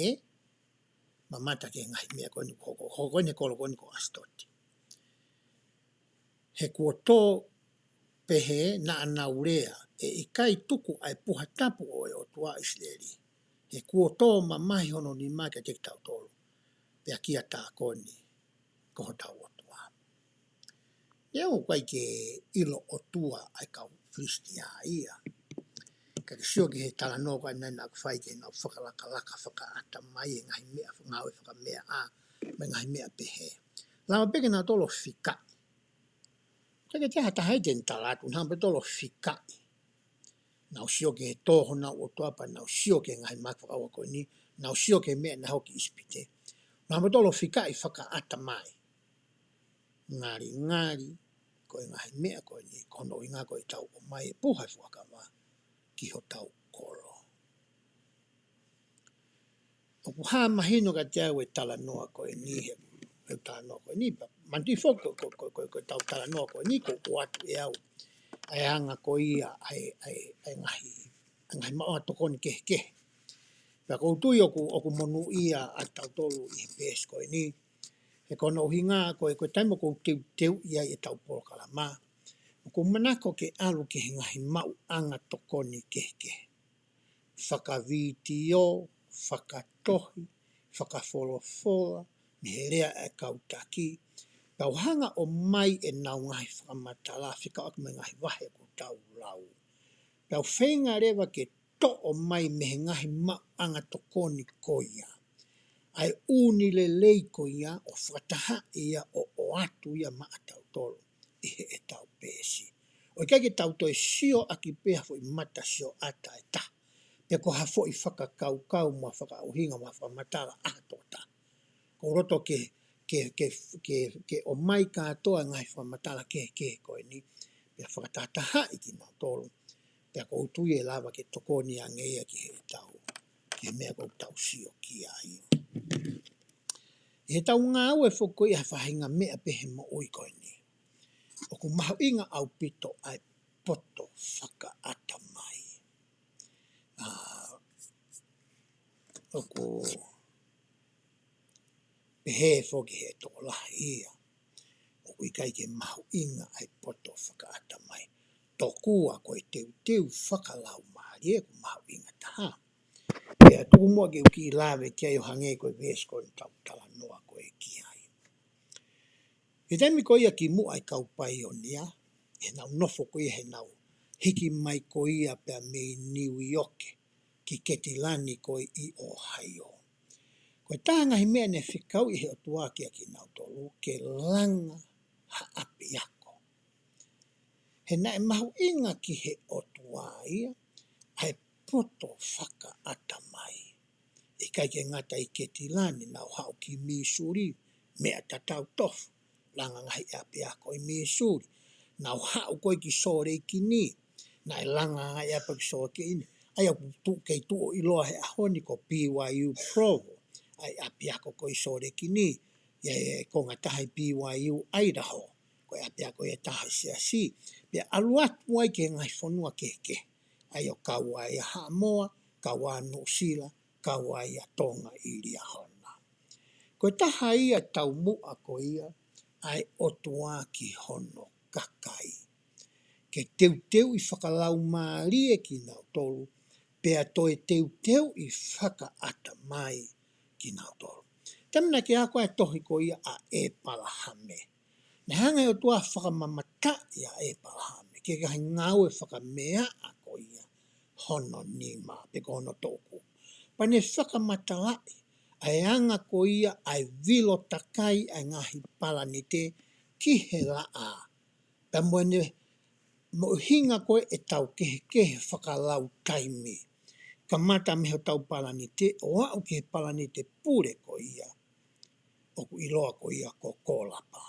mamata ki he ngaahi meʻa ko eni ʻoku hoko, hoko eni he kolo ko eni ko ʻAsitoti. He kuo tō pehē naʻa nau lea, ʻe ʻikai tuku ʻa e puha tapu ʻo e ʻOtua ʻo ʻIsileli. He kuo tō mamahi hono nima kiate kitautolu, pea kia Tākoni ko hotau ʻOtua. Ia ʻoku ʻikai ke ʻilo ʻOtua ʻa e kau Filisitia ia. Ka ke sio ki he talanoa ko ē naʻa nau fai ki heʻenau fakalakalaka fakaʻatamai e ngaahi meʻa ngāue fakameʻa, ʻa, mo e ngaahi meʻa pehē. Lava pē ke nautolu ʻo fikaʻi. ʻIkai ke toe ha taha ia te ne tala atu, naʻa nau pē tolo fikaʻi. Nau sio ki he tō honau ʻOtua pea nau sio ki he ngaahi mahaki fakaʻauha ko eni, nau sio ki he meʻa naʻe hoko ʻi ʻIsipite. Naʻa nau pē tolo fikaʻi fakaʻatamai. Ngalingali, ko e ngaahi meʻa ko eni, ko hono ʻuhinga ko ʻetau ʻomai e puha ʻo e fuakava ki hotau kolo. ʻOku hā mahino kiate au e talanoa ko eni he, he talanoa ko eni, pea manatuʻi foki ko, ko, ko, ko, ko ʻetau talanoa ko eni, ko, ko ʻoatu ʻe au ʻa e anga ko ia ʻa e, ʻa e, ʻa e ngaahi, ʻa e ngaahi maʻuʻanga tokoni kehekehe. Pea ʻoku ou tui ʻoku, ʻoku monūʻia ʻa tautolu ʻi he peesi ko eni. He ko hono ʻuhinga ko e, ko e taimi ʻoku ou teuteuʻi ai ʻetau polokalama, ʻoku ou manako ke ʻalu ki he ngaahi maʻuʻanga tokoni kehekehe. Fakavitiō, fakatohi, fakafolofola, he lea ʻa e kau taki, pea u hanga ʻo ʻomai ʻenau ngaahi fakamatala fekauʻaki mo e ngaahi vahe ʻoku tau lau. Pea u feinga leva ke toʻo mai mei he ngaahi maʻuʻanga tokoni ko ia ʻa e ʻū lelei ko ia ʻo fakatahaʻi ia ʻo ʻoatu ia maʻatautolu ʻi heʻetau peesi. ʻO ʻikai ke tau toe sio ʻaki pē ha foʻi mata sioʻata ʻe taha, pe ko ha foʻi fakakaukau mo ha fakaʻuhinga mo ha fakamatala ʻa ha tokotaha. ʻOku ou loto ke, ke, ke, ke, ke ʻomai kātoa e ngaahi fakamatala kehekehe ko eni, pea fakatahatahaʻi kinautolu. Pea ʻoku ou tui ʻe lava ke tokoni ange ia ki heʻetau, ki he meʻa ʻoku tau sio ki ai. ʻI heʻetau ngāue foki ʻi he faʻahinga meʻa pehē moʻui ko eni, ʻoku mahuʻinga ʻaupito ʻa e poto fakaʻatamai. ʻA, ʻoku pehē foki ʻe he tokolahi ia ʻoku ʻikai ke mahuʻinga ʻa e poto fakaʻatamai. Tokua ko e teuteu fakalaumālie ʻoku mahuʻinga taha. Pea tuku muʻa ke u kiʻi lave ki ai ʻo hangē ko e veesi ko eni ʻoku tau talanoa ko ē ki ai. ʻI he taimi ko ia kimuʻa ʻa e kau paionia, ʻenau nofo ko ia heʻenau hiki mai ko ia pea mei Niu ʻIoke ki Ketilani ko ē ʻi ʻOhaio. Ko e taha e ngaahi meʻa naʻe fekauʻi ʻe he ʻOtua kiate kinautolu ke langa ha ʻapiako. He naʻe mahuʻinga ki he ʻOtua ia ʻa e poto fakaʻatamai. ʻIkai ke ngata ʻi Ketilani, nau haʻu ki Missouri, meʻa tatau tofu, langa ngaahi ʻapiako ʻi Missouri. Nau haʻu ko ē ki Sōlekini, naʻe langa ngaahi ʻapiako ki Sōlekini. ʻA ia ʻoku tuʻu, kei tuʻu ʻiloa he ʻaho ni ko B Y U Provo, ʻa e ʻapiako ko ē ʻi Sōlekini, ʻi he konga taha ʻi B Y U Idaho, ko e ʻapiako ia ʻe taha ʻa e siasi. Pea ʻalu atu ai ki he ngaahi fonua kehekehe, ʻa ia ʻoku kau ai ʻa Haʻamoa, kau ai ʻa Nuʻusila, kau ai ʻa Tonga ʻi Liahona. Ko e taha ia e taumuʻa ko ia ʻa e ʻOtua ki hono kakai. Ke teuteuʻi fakalaumālie kinautolu, pea toe teuteuʻi fakaʻatamai kinautolu. Taimi naʻe ʻikai ke ʻi ai ha tohi ko ia ʻa ʻĒpalahame. Naʻe hanga ʻe he ʻOtua ʻo fakamamataʻi ʻa ʻĒpalahame ki he ngaahi ngāue fakameaʻa ko ia hono nima pe ko hono toʻukupu. Pea ne fakamatalaʻi ʻa e anga ko ia ʻa e vilo takai ʻa e ngaahi palanite ki he laʻā. Pea mo ʻene moʻuhinga ko ē ʻetau kehekehe fakalautaimi. Kamata mei hotau palanite ʻo aʻu ki he palanite pule ko ia ʻoku ʻiloa ko ia ko Kolapa.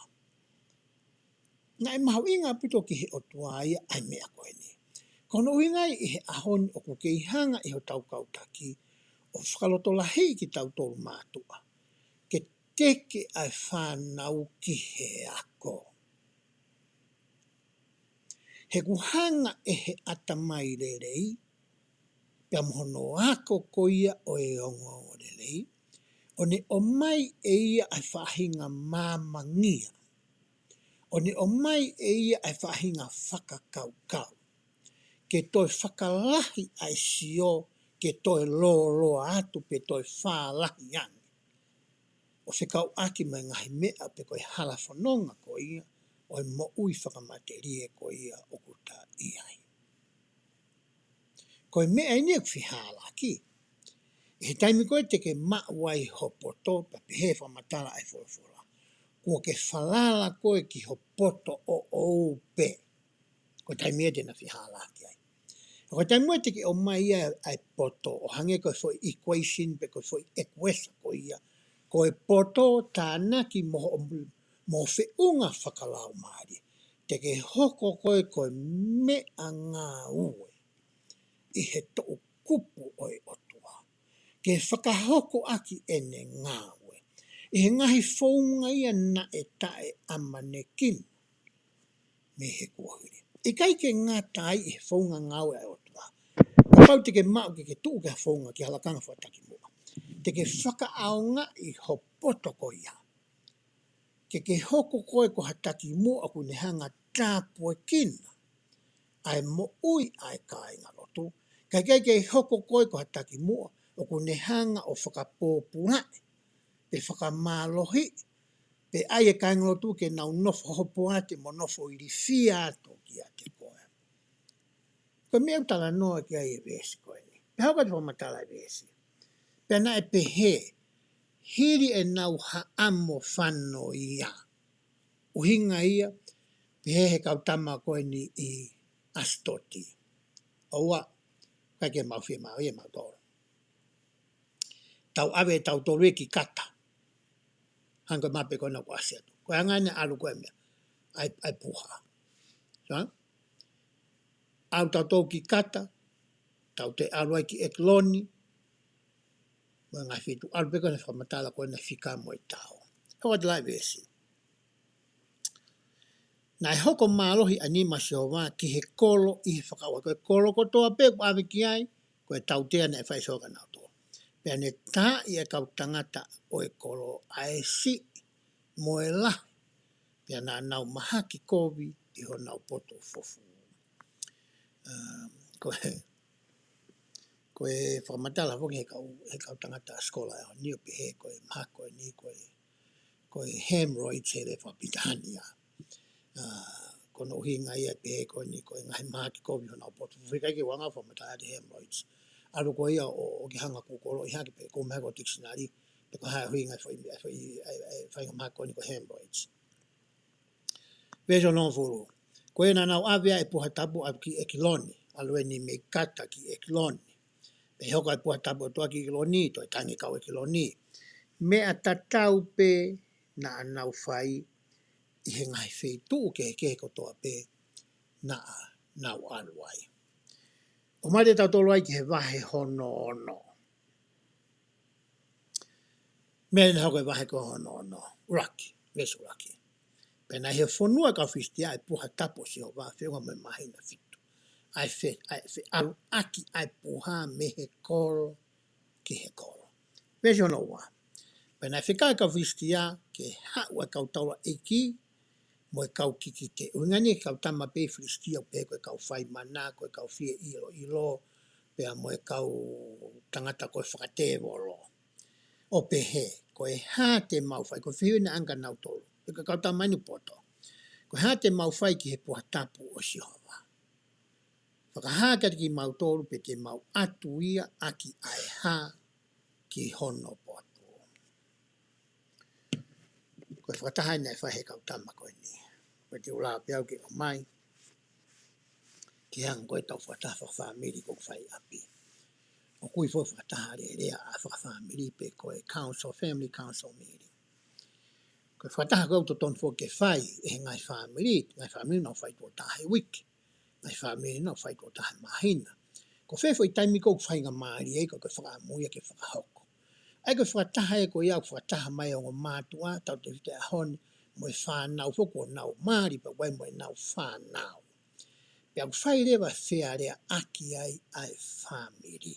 Naʻe mahuʻinga ʻaupito ki he ʻOtua ia ʻa e meʻa ko eni. Ko hono ʻuhinga ia ʻi he ʻaho ni ʻoku kei hanga ʻe hotau kau taki ʻo fakalotolahiʻi kitautolu mātuʻa ke teke ʻa e fānau ki he ako. He ʻoku hanga ʻe he ʻatamai lelei, pea mo hono ako ko ia ʻo e ongoongolelei, ʻo ne ʻomai ʻe ia ʻa e faʻahinga māmangia, ʻo ne ʻomai ʻe ia ʻa e faʻahinga fakakaukau, ke toe fakalahi ʻa e sio, ke toe lōloa atu pe toe fālahi ange. ʻO fekauʻaki mo e ngaahi meʻa pe ko e hala fononga ko ia ʻo e moʻui fakamatelie ko ia ʻoku ta ʻi ai. Ko e meʻa eni ʻoku fehālaaki. ʻI he taimi ko ē te ke maʻu ai ho poto, pea pehē fakamatala ʻa e folofola, kuo ke falala koe ki ho poto ʻoʻou pē. Ko e taimi ia te na fehālaaki ai. Ko e taimi ia te ke ʻomai ai ʻa e poto, ʻo hangē ko e foʻi equation pe ko e foʻi ʻekuesa ko ia. Ko e poto tānaki mo hoʻo, mo e feʻunga fakalaumālie. Te ke hoko koe ko e meʻangāue ʻi he toʻukupu ʻo e ʻOtua. Ke fakahoko ʻaki ʻene ngāue ʻi he ngaahi founga ia naʻe taʻeʻamanekina mei he kuohili. ʻIkai ke ngata ai ʻi he founga ngāue ʻa e ʻOtua. Kapau te ke maʻu ke ke tuʻu ki ha founga ki ha lakanga fakatakimuʻa, te ke fakaʻaongaʻi ho poto ko ia ke ke hoko koe ko ha takimuʻa ʻoku ne hanga ʻo tāpuekina ʻa e moʻui ʻa e kāingalotu. Kae ʻikai ke hoko koe ko ha takimuʻa ʻoku ne hanga ʻo fakapōpulaʻi pe fakamālohi, pe ʻai e kāingalotu ke nau nofo hopoate mo nofo ilifia atu kiate koe. Ko e meʻa ʻoku talanoa ki ai e veesi ko eni. Pea haʻu atu e fakamatala e veesi. Pea naʻe pehē, hili ʻenau haʻamo fano ia. ʻUhinga ia, pehē he kau tama ko eni ʻi Asitoti. ʻOua, ʻikai ke mau fiemaʻu ia ʻe mautolu. Tau ʻave ʻe tautolu ia ki Kata. Hangē ko e mape ko ena kuo ʻasi atu. Ko e anga ʻene ʻalu ko e meʻa. ʻAi, ʻai puha. Sa? ʻAlu tautolu ki Kata, tau toe ʻalu ai ki ʻEkiloni, mo e ngaahi feituʻu ʻalu pē ko ena fakamatala ko ena fika mo e tao. He ʻoku ʻi ai e veesi. Naʻe hoko mālohi ʻa e nima ʻo Sihova ki he kolo ʻi he fakaʻauha. Ko e kolo kotoa pē ʻoku ʻave ki ai, ko e tautea naʻe fai ʻe Sihova kia nautolu. Pea ne taaʻi e kau tangata ʻo e kolo ʻa e siʻi mo e lahi. Pea naʻa nau mahaki kovi ʻi honau potu fufū. Um, ko e, ko e fakamatala foki he kau, he kau tangata sikola ʻaho ni ʻo pehē ko e mahaki ko eni ko e, ko e hemorrhoids he lea fakapilitānia. Uh, ko hono ʻuhinga ia pehē ko eni ko e ngaahi mahaki kovi honau potu fufū, ʻikai ke u hanga ʻo fakamatala atu e hemorrhoids. ʻAlu koe ia ʻo, ʻo ke hanga ʻo kūkoloʻi hake pe ko e mahaki ko e tikisinali, pe ko e hā e ʻuhinga e foʻi, e foʻi, e, e, faʻahinga mahaki ko eni ko e hemorrhoids. Veesi hongofulu. Ko ia naʻa nau ʻave ʻa e puha tapu ʻalu ki ʻEkiloni, ʻalu eni mei Kata ki ʻEkiloni. Pea hoko ʻa e puha tapu ʻo tuʻa ki ʻEkiloni, toe tangi e kau ʻEkiloni. Meʻa tatau pē naʻa nau fai ʻi he ngaahi feituʻu kehekehe kotoa pē naʻa nau ʻalu ai. ʻOmai ʻe tautolu ai ki he vahe hono ono. Meʻa naʻe hoko he vahe ko hono ono. ʻUluaki, veesi ʻuluaki. Pea naʻe ʻi he fonua ʻo e kau Filisitia ʻa e puha tapu ʻo Sihova, feʻunga mo e māhina fitu. ʻA e fe, ʻa e feʻaluʻaki ʻa e puha mei he kolo ki he kolo. Veesi hono ua. Pea naʻe fekau ʻa e kau Filisitia ke haʻu ʻa e kau taulaʻeiki mo e kau kikite. ʻUhinga eni ki he kau tama pē ʻi Filisitia, ʻo pehē ko e kau fai mana, ko e kau fie ʻiloʻilo, pea mo e kau tangata ko e fakatēvolo. ʻO pehē, ko e hā te mau fai, ko e fehuʻi ʻena kia nautolu, pe ko e kau tama eni poto. Ko e hā te mau fai ki he puha tapu ʻo Sihova. Fakahā kiate kimautolu pe te mau ʻatu ia ʻaki ʻa e hā ki hono potu. Ko e fakataha eni naʻe fai he kau tama ko eni. Ko e te u lava pē au ke ʻomai ke hanga ko e tau fakataha fakafāmili ʻoku fai ʻi ʻapi. ʻOku ui foki e fakataha lelei ʻa e fakafāmili pe ko e counsel, family counsel meeting. Ko e fakataha ko ē ʻoku totonu foki ke fai ʻe he ngaahi fāmili, ngaahi fāmili naʻa nau fai tuʻo taha he uike. Ngaahi fāmili naʻa nau fai tuʻo taha he māhina. Ko fē foʻi taimi ʻoku faingamālie ai, ko e fakaʻamu ia ke fakahoko. ʻA ia ko e fakataha ē ko ia ʻoku fakataha mai ongo mātuʻa, tautefito he ʻaho ni, mo e fānau foki kuo nau mali pea ʻoku ʻi ai mo ʻenau fānau. Pea ʻoku fai leva e fealeaʻaki ai ʻa e fāmili.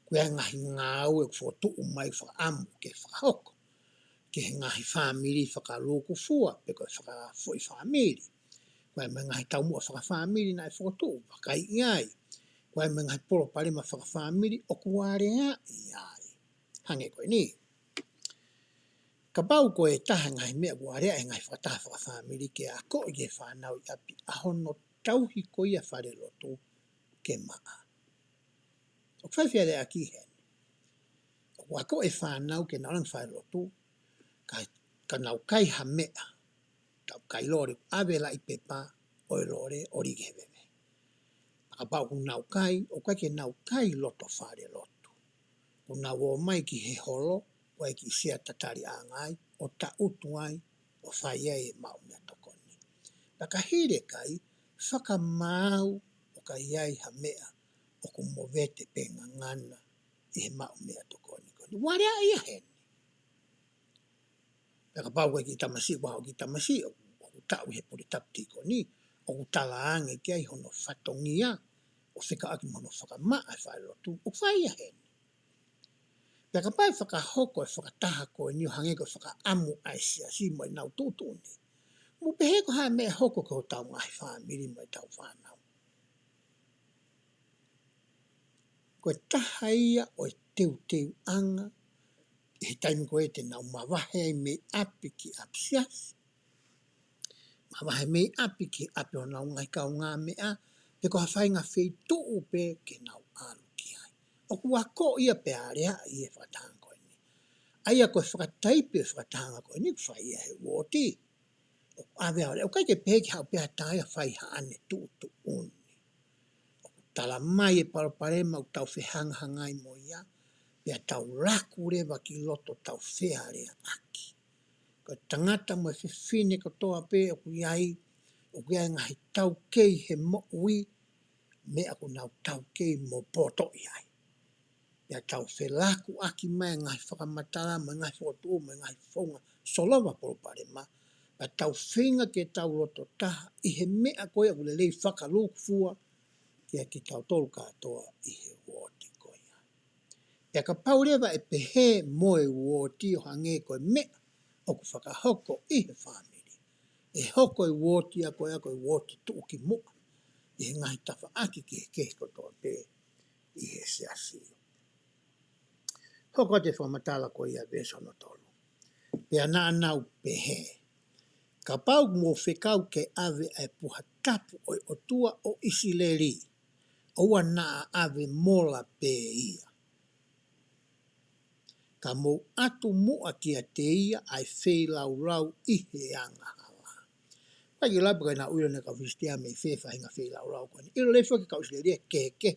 Ko e ngaahi ngāue ʻoku fokotuʻu mai fakaʻamu ke fakahoko ki he ngaahi fāmili fakalūkufua, pe ko e fakafoʻi fāmili. Ko e ngaahi taumuʻa fakafāmili naʻe fokotuʻu, vakai ki ai. Ko e ngaahi palopalema fakafāmili ʻoku aleaʻi ai. Hangē ko eni. Kapau ko e taha e ngaahi meʻa ʻoku aleaʻi he ngaahi fakataha fakafāmili ke akoʻi ki he fānau ʻi ʻapi ʻa hono tauhi ko ia e falelotu ke maʻa. ʻOku fai e fealeaʻaki heni. ʻOku akoʻi e fānau ke nau langa e falelotu, ka, ka nau kai ha meʻa, tau kai lole, ʻave e laʻi pepa ʻo e lole ʻo lī ki he veve. Kapau ʻoku nau kai, ʻoku ʻikai ke nau kai loto falelotu. ʻOku nau ō mai ki he holo, ʻoku ʻi ai e kiʻi sea tataliʻanga ai, ʻo taʻutu ai, ʻo fai ai e maʻu meʻatokoni. Pea ka hili e kai, fakamaau ʻoku ʻi ai ha meʻa ʻoku movete pe ngangana ʻi he maʻu meʻatokoni ko eni. ʻOku aleaʻi ia heni. Pea kapau ko e kiʻi tamasiʻi, ʻoku ʻi ai ha kiʻi tamasiʻi ʻoku, ʻoku taʻu ʻi he pule tapu tīkoni, ʻoku talaange ki ai hono fatongia ʻo fekauʻaki mo hono fakamaʻa e falelotu, ʻoku fai ia heni. Pea kapau ʻe fakahoko e fakataha ko eni ʻo hangē ko e fakaʻamu ʻa e siasi mo ʻenau tuʻutuʻuni, mou pehē ko e hā e meʻa ʻe hoko ki hotau ngaahi fāmili mo ʻetau fānau. Ko e taha ia ʻo e teuteuʻanga ʻI he taimi ko ē te nau mavahe ai mei ʻapi ki ʻapisiasi, mavahe mei ʻapi ki ʻapi ʻo nau ngaahi kaungāmeʻa, pe ko ha faʻahinga feituʻu pē ke nau ʻalu ki ai. ʻOku ako ia pea aleaʻi e fakatahaʻanga ko eni. ʻA ia ko e fakataipe e fakatahaʻanga ko eni ʻoku fai ia he uooti. ʻOku ʻave ʻo lea, ʻoku ʻikai ke pehē ke haʻu pē ha taha ia ʻo fai haʻane tuʻutuʻuni. ʻOku tala mai e palopalema ʻoku tau fehangahangai mo ia, pea tau laku leva ki loto tau fealeaʻaki. Ko e tangata mo e fefine kotoa pē ʻoku ʻi ai, ʻoku ʻi ai e ngaahi taukei he moʻui, meʻa ʻoku nau taukei mo poto ʻi ai. Pea tau felakuʻaki mai e ngaahi fakamatala, mo e ngaahi fokotuʻu, mo e ngaahi founga solova palopalema. Pea tau feinga ke tau loto taha ʻi he meʻa ko ia ʻoku lelei fakalūkufua kiate kitautolu kātoa ʻi he uooti ko ia. Pea kapau leva ʻe pehē mo e uooti ʻo hangē ko e meʻa ʻoku fakahoko ʻi he fāmili, ʻe hoko e uooti ia ko ia ko e uooti tuʻukimuʻa ʻi he ngaahi tafaʻaki kehekehe kotoa pē ʻi he siasi. Hoko atu e fakamatala ko ia veesi hono tolu. Pea naʻa nau pehē, kapau ʻoku mou fekau ke ʻave ʻa e puha tapu ʻo e ʻOtua ʻo ʻIsileli, ʻoua naʻa ʻave mola pē ia. Ka mou ʻatu muʻa kiate ia ʻa e feilaulau ʻi he angahala. Pea ʻikai ke lau pe ko e naʻa nau ʻilo ʻe he kau Filisitia mei fē e faʻahinga feilaulau ko eni. ʻIlo lelei foki e kau ʻIsileli e kehekehe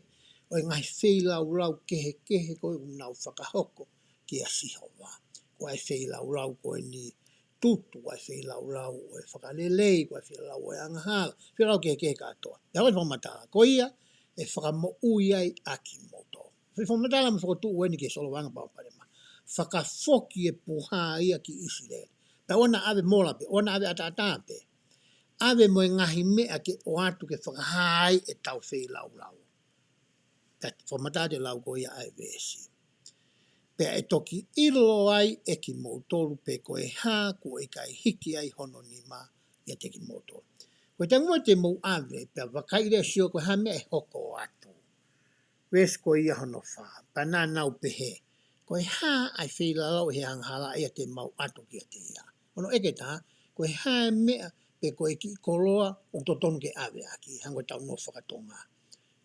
ʻo e ngaahi feilaulau kehekehe ko ē ʻoku nau fakahoko kia Sihova. Ko e feilaulau ko eni tutu, ʻa e feilaulau ʻo e fakalelei, ko e feilaulau ʻo e angahala, feilaulau kehekehe kātoa. Pea ko e fakamatala ko ia ʻe fakamoʻui ai ʻa kimoutolu. Ko e fakamatala mo e fokotuʻu eni ki he solovaʻanga palopalema. Fakafoki e puha ia ki ʻIsileli. Pea ʻoua naʻa ʻave mola pē, ʻoua naʻa ʻave ʻataʻatā pē. ʻAve mo e ngaahi meʻa ke ʻoatu ke fakahā ai ʻetau feilaulau. Pea fakamatala atu e lau ko ia ʻa e veesi. Pea ʻe toki ʻilo ai ʻe kimoutolu pe ko e hā kuo ʻikai hiki ai hono nima ʻiate kimoutolu. Ko e taimi ʻoku mou ʻave, pea vakai leva ʻo sio ko e hā e meʻa ʻe hoko atu. Veesi ko ia hono fā, pea naʻa nau pehē, ko e hā ʻa e feilaulau ʻi he angahala ia te mau ʻatu kiate ia. Hono ʻeke ʻe taha, ko e hā e meʻa pe ko e kiʻi koloa ʻoku totonu ke ʻave ʻaki, hangē ko ʻetau nofo fakatonga.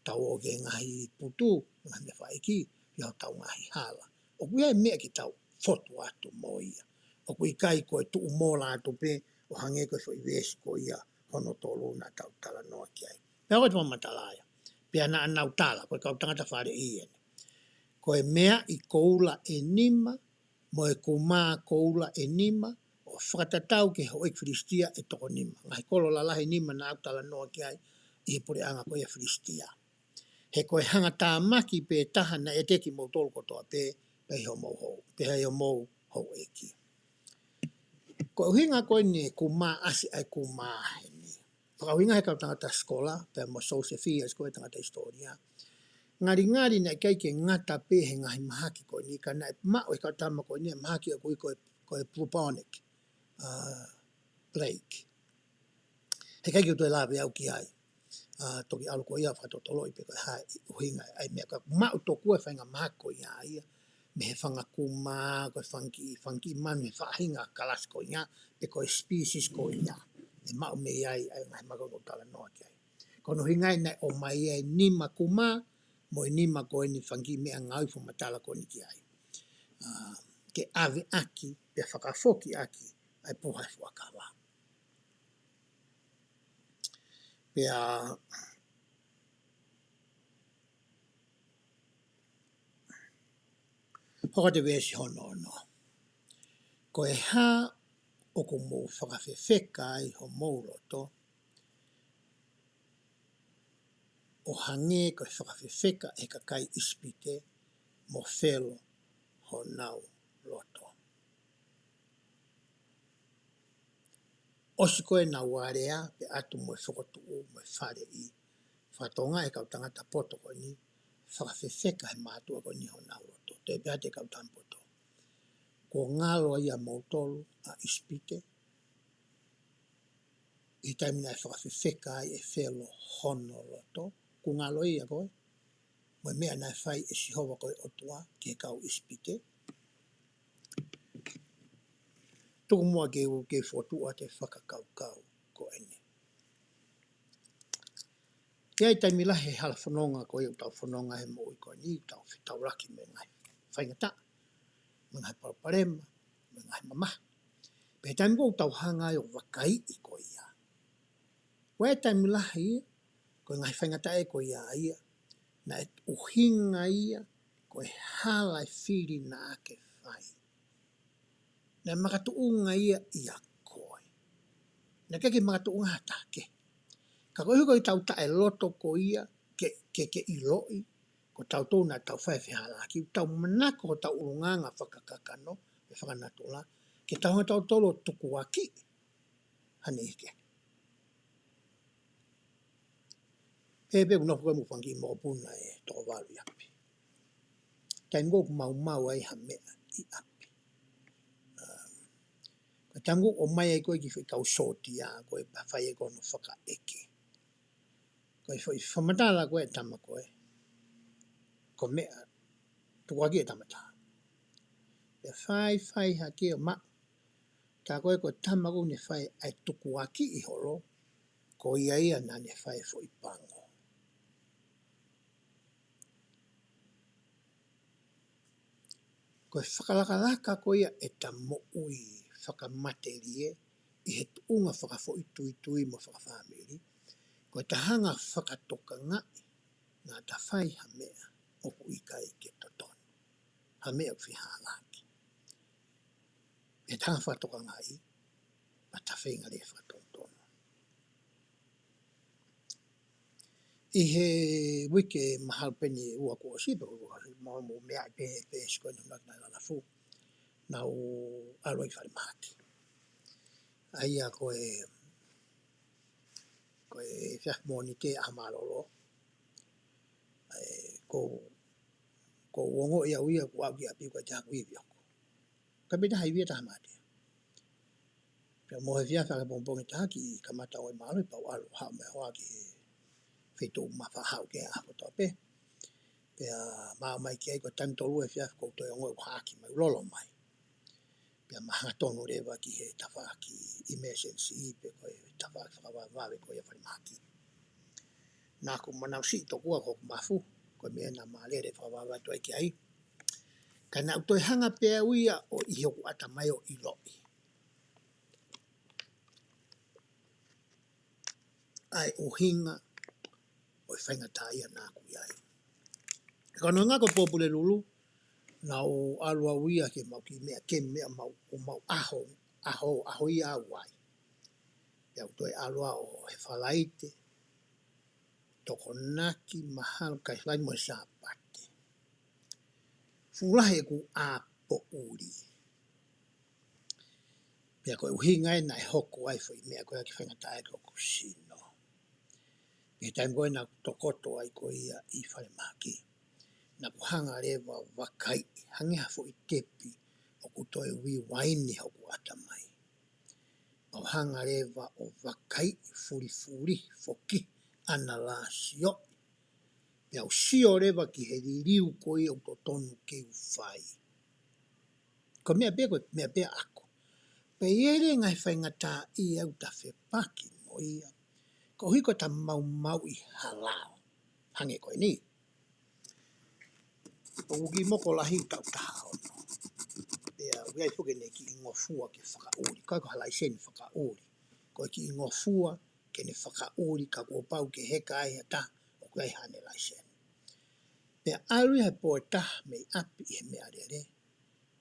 Tau ō ki he ngaahi putu, ngaahi meʻa fakaʻeiki, ʻi hotau ngaahi hala. ʻOku ʻi ai e meʻa ke tau fotu atu mo ia. ʻOku ʻikai ko e tuʻu mola atu pē, ʻo hangē ko e foʻi veesi ko ia hono tolu naʻa tau talanoa ki ai. Pea ko e fakamatala ia. Pea naʻa nau tala, ko e kau tangata Fāleʻi eni. Ko e meʻa ʻi koula ʻe nima, mo e kumā koula ʻe nima, ʻo fakatatau ki he houʻeiki Filisitia ʻe toko nima. Ngaahi kolo lalahi ʻe nima naʻa ku talanoa ki ai ʻi he puleʻanga ko ia Filisitia. He ko e hangatāmaki pē taha naʻe ʻiate kimoutolu kotoa pē, pea ʻi homou hou, pea ʻi homou houʻeiki. Ko e ʻuhinga ko eni e kumā ʻasi ʻa e kumā heni. Fakaʻuhinga he kau tangata sikola, pea mo Siosefa ia ko e tangata hisitōlia. Ngalingali naʻe ʻikai ke ngata pē he ngaahi mahaki ko eni, ka naʻe maʻu ʻe he kau tama ko eni e mahaki ʻoku ui ko e, ko e bubonic, uh, plague. He ʻikai ke u toe lave au ki ai. Uh, toki ʻalu ko ia fakatotoloʻi pe ko e hā e ʻuhinga ʻa e meʻa ka maʻu tokua e faʻahinga mahaki ko ia ia. Mei he fanga kumā, ko e fanga kiʻi, fanga kiʻi manu, he faʻahinga kalasi ko ia, pe ko e species ko ia. ʻE maʻu mei ai, ʻa e ngaahi mahaki ʻoku ou talanoa ki ai. Ko hono ʻuhinga ia naʻe ʻomai ai e nima kumā, mo e nima ko eni fanga kiʻi meʻangāue fakamatala ko eni ki ai. Uh, ke ʻave ʻaki, pea fakafoki ʻaki, ʻa e puha ʻo e fuakava. Pea hoko atu e veesi hono ono. Ko e hā ʻoku mou fakafefeka ai homou loto, ʻo hangē ko e fakafefeka ʻe he kakai ʻIsipite mo Felo honau loto. ʻOsi ko ē ʻenau alea, pea ʻatu mo e fokotuʻu, mo e Fāleʻi. Fakatonga e kau tangata poto ko eni, fakafefeka he mātuʻa ko eni honau loto. Toe pehē atu e kau tama poto. Kuo ngalo ia ʻia moutolu ʻa ʻIsipite, ʻi he taimi naʻe fakafefeka ai ʻe Felo hono loto. Kuo ngalo ia ko ē, mo e meʻa naʻe fai ʻe Sihova ko e ʻOtua ki he kau ʻIsipite. Tuku muʻa ke u, ke u fokotuʻu ʻa e fakakaukau ko eni. ʻI ai e taimi lahi he hala fononga ko ia ʻoku tau fononga he moʻui ko eni, tau fetaulaki mo e ngaahi faingataʻa, mo e ngaahi palopalema, mo e ngaahi mamahi. Pea taimi ko ē ʻoku tau hanga ai ʻo vakaiʻi ko ia. Ko e taimi lahi ia, ko e ngaahi faingataʻa ko ia ia, naʻe ʻuhinga ia, ko e hala e fili naʻa ke fai. Naʻe makatuʻunga ia ʻia koe. Naʻe ʻikai ke makatuʻunga ha taha kehe. Ka koeʻuhi ko ʻetau taʻeloto ko ia, ke, ke, ke ʻiloʻi, ko tautolu naʻa tau fai e fehālaaki, tau manako hotau ʻulungaanga fakakakano, mo fakanatula, ke tau hanga tautolu ʻo tukuakiʻi ha niʻihi kehe. Pea pehē ʻoku nofo ko ē mo e fanga kiʻi mokopuna ʻe toko valu ʻi ʻapi. Taimi ko ē ʻoku maumau ai ha meʻa ʻi ʻapi. Um, ko e taimi ko ē ʻoku ʻomai ai ko ē e kiʻi foʻi kau sōtia ko ē pea fai ai ko hono fakaʻeke. Ko e foʻi fakamatala ko ē ʻa e tama ko ē. Ko e meʻa tukuakiʻi e tama ʻe taha. Pea fai, fai hake ʻo maʻu. Tā ko ē ko e tama ko ē naʻe fai ʻa e tukuakiʻi holo, ko ia ia naʻa ne fai e foʻi pango. Ko e fakalakalaka ko ia ʻeta moʻui fakamatelie ʻi he tuʻunga fakafoʻituitui mo fakafāmili, ko ʻeta hanga ʻo fakatokangaʻi naʻa ta fai ha meʻa ʻoku ʻikai ke totonu. Ha meʻa ʻoku fehālaaki. ʻE ta hanga ʻo fakatokangaʻi, pea ta feinga leva ʻo fakatonutonu. ʻI he uike mahalo pē eni ʻe ua kuo ʻosi, pe ua kuo ʻosi, ma mo meʻa pē, pē siko ni na na lafu. Naʻa ku ʻalu ai ki falemahaki. ʻA ia ko e, ko e efiafi Mōnite ʻaho mālōlō. ʻE, ko, ko u ongoʻi au ia, kuo u aʻu ki ʻapi ko e taha kuo ivi hoko. Ka pita hai via taha mate. Pea mo e efiafi ʻapongipongi ʻe taha ke kamata ʻo e mālōlō pea u ʻalu haʻu mei hoa ki he feituʻu ma faʻa haʻu ki ai ʻaho kotoa pē. Pea ma ō mai ki ai ko e taimi tolu efiafi kuo u toe ongoʻi ʻoku haʻaki mai, ʻoku lolo mai. Pea ma hangatonu leva ki he tafaʻaki emergency pe ko e tafaʻaki fakavavevave ko ia ʻa falemahaki. Naʻa ku manavasiʻi tokua ko hoku mafu, ko e meʻa naʻa ma lele fakavavevave atu ai ki ai. Ka naʻa ku toe hanga pē au ia ʻo ʻi hoku ʻatamai ʻo ʻiloʻi ʻa e ʻuhinga ʻo e faingataʻaʻia naʻa ku ʻi ai. Ka naʻe hangē ko Pōpulelulu, naʻa ku ʻalu au ia ki he mau kiʻi meʻa, ke meʻa mau, ʻo mau ʻaho, ʻaho, ʻaho ia au ai. Pea u toe ʻalu au he Falaite, Tokonaki, mahalo ʻikai Falaite mo e Sāpate. Fuʻu lahi ʻeku ʻā poʻuli. Pea ko e ʻuhinga ia naʻe hoko ai e foʻi meʻa ko ia ke faingataʻaʻia hoku sino. Pea taimi ko ē naʻa ku tokoto ai ko ia ʻi falemahaki, naʻa ku hanga leva ʻo vakaiʻi, hangē ha foʻi tepi ʻoku toe rewind hoku ʻatamai. Pea u hanga leva ʻo vakaiʻi, fulifuli, foki, ʻanalaisioʻi. Pea u sio leva ki he liliu ko ia ʻoku totonu ke u fai. Ko e meʻa pē, ko e meʻa pē ʻaʻaku. Pea ʻi ai e ngaahi faingataʻaʻia ʻoku ta fepaki mo ia. Koeʻuhi ko ʻeta maumauʻi hala. Hangē ko eni. ʻOku kiʻi moko lahi ʻoku taʻu taha ono. Pea ʻoku ʻi ai foki ʻene kiʻi ngofua ke fakaʻuli. Ko e ko ha laiseni fakaʻuli. Ko e kiʻi ngofua ke ne fakaʻuli ka kuo pau ke heka ai ha taha ʻoku ʻi ai haʻane laiseni. Pea ʻalu ia he pō ʻe taha mei ʻapi ʻi he meʻalele.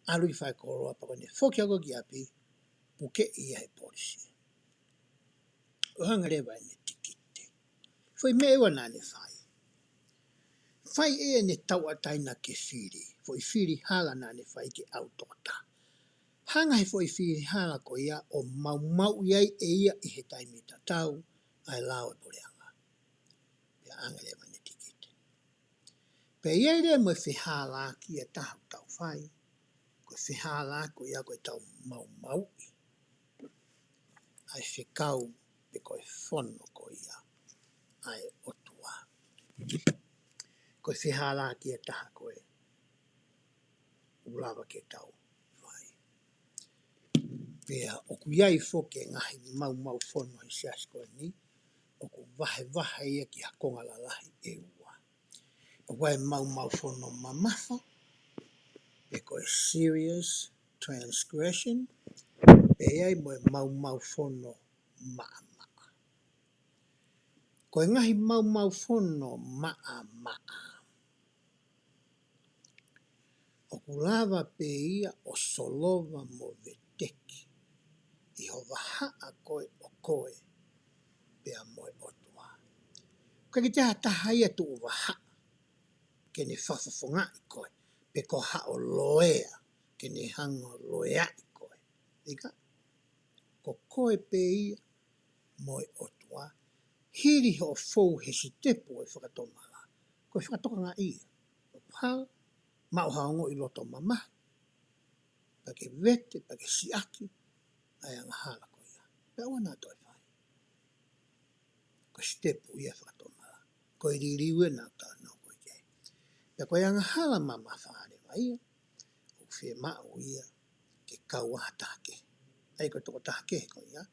ʻAlu ʻo fai e koloa pea ko ʻene foki hake ki ʻapi, pukeʻi ia he polisi. ʻO hanga leva ʻene tikite. Foʻi meʻa ʻe ua naʻa ne fai. Fai ʻe ia ʻene tauʻatāina ke fili. Foʻi fili hala naʻa ne fai ke ʻalu toko taha. Hanga he foʻi fili hala ko ia ʻo maumauʻi ai ʻe ia ʻi he taimi tatau ʻa e lao ʻo e puleʻanga. Pea ʻange leva ʻene tikite. Pea ʻi ai leva mo e fehālaaki ʻe taha ʻoku tau fai. Ko e fehālaaki ko ia ko ʻetau maumauʻi ʻa e fekau pe ko e fono ko ia ʻa e ʻOtua. Ko e fehālaaki ʻe taha ko ē ʻoku lava ke tau fai. Pea ʻoku ʻi ai foki e ngaahi maumau fono he siasi ko eni, ʻoku vahevahe ia ki ha konga lalahi ʻe ua. ʻOku ʻi ai e maumau fono mamafa, pe ko e serious transgression, pea ʻi ai mo e maumau fono maʻamaʻa. Ko e ngaahi maumau fono maʻamaʻa, ʻoku lava pē ia ʻo solova mo veteki ʻi ho vahaʻa ko ē ʻo koe pea mo e ʻOtua. ʻOku ʻikai ke toe ʻi ai ha taha ia tuʻu vahaʻa ke ne fakafofongaʻi koe, pe ko haʻo loea ke ne hanga ʻo loeaʻi koe. Ika, ko koe pē ia mo e ʻOtua, hili hoʻo fou he sitepu ʻo e fakatomala, ko e fakatokangaʻi ia. ʻOku hala, maʻu ha ongoʻi loto mamahi, pea ke vete, pea ke siʻaki ʻa e angahala ko ia. Pea ʻoua naʻa toe fai. Ko e sitepu ia fakatomala. Ko e liliu ē naʻa tau talanoa ko ē ki ai. Pea ko e angahala mamafa leva ia, ʻoku fiemaʻu ia ke kau ai ha taha kehe. ʻA ia ko e tokotaha kehe ko ia,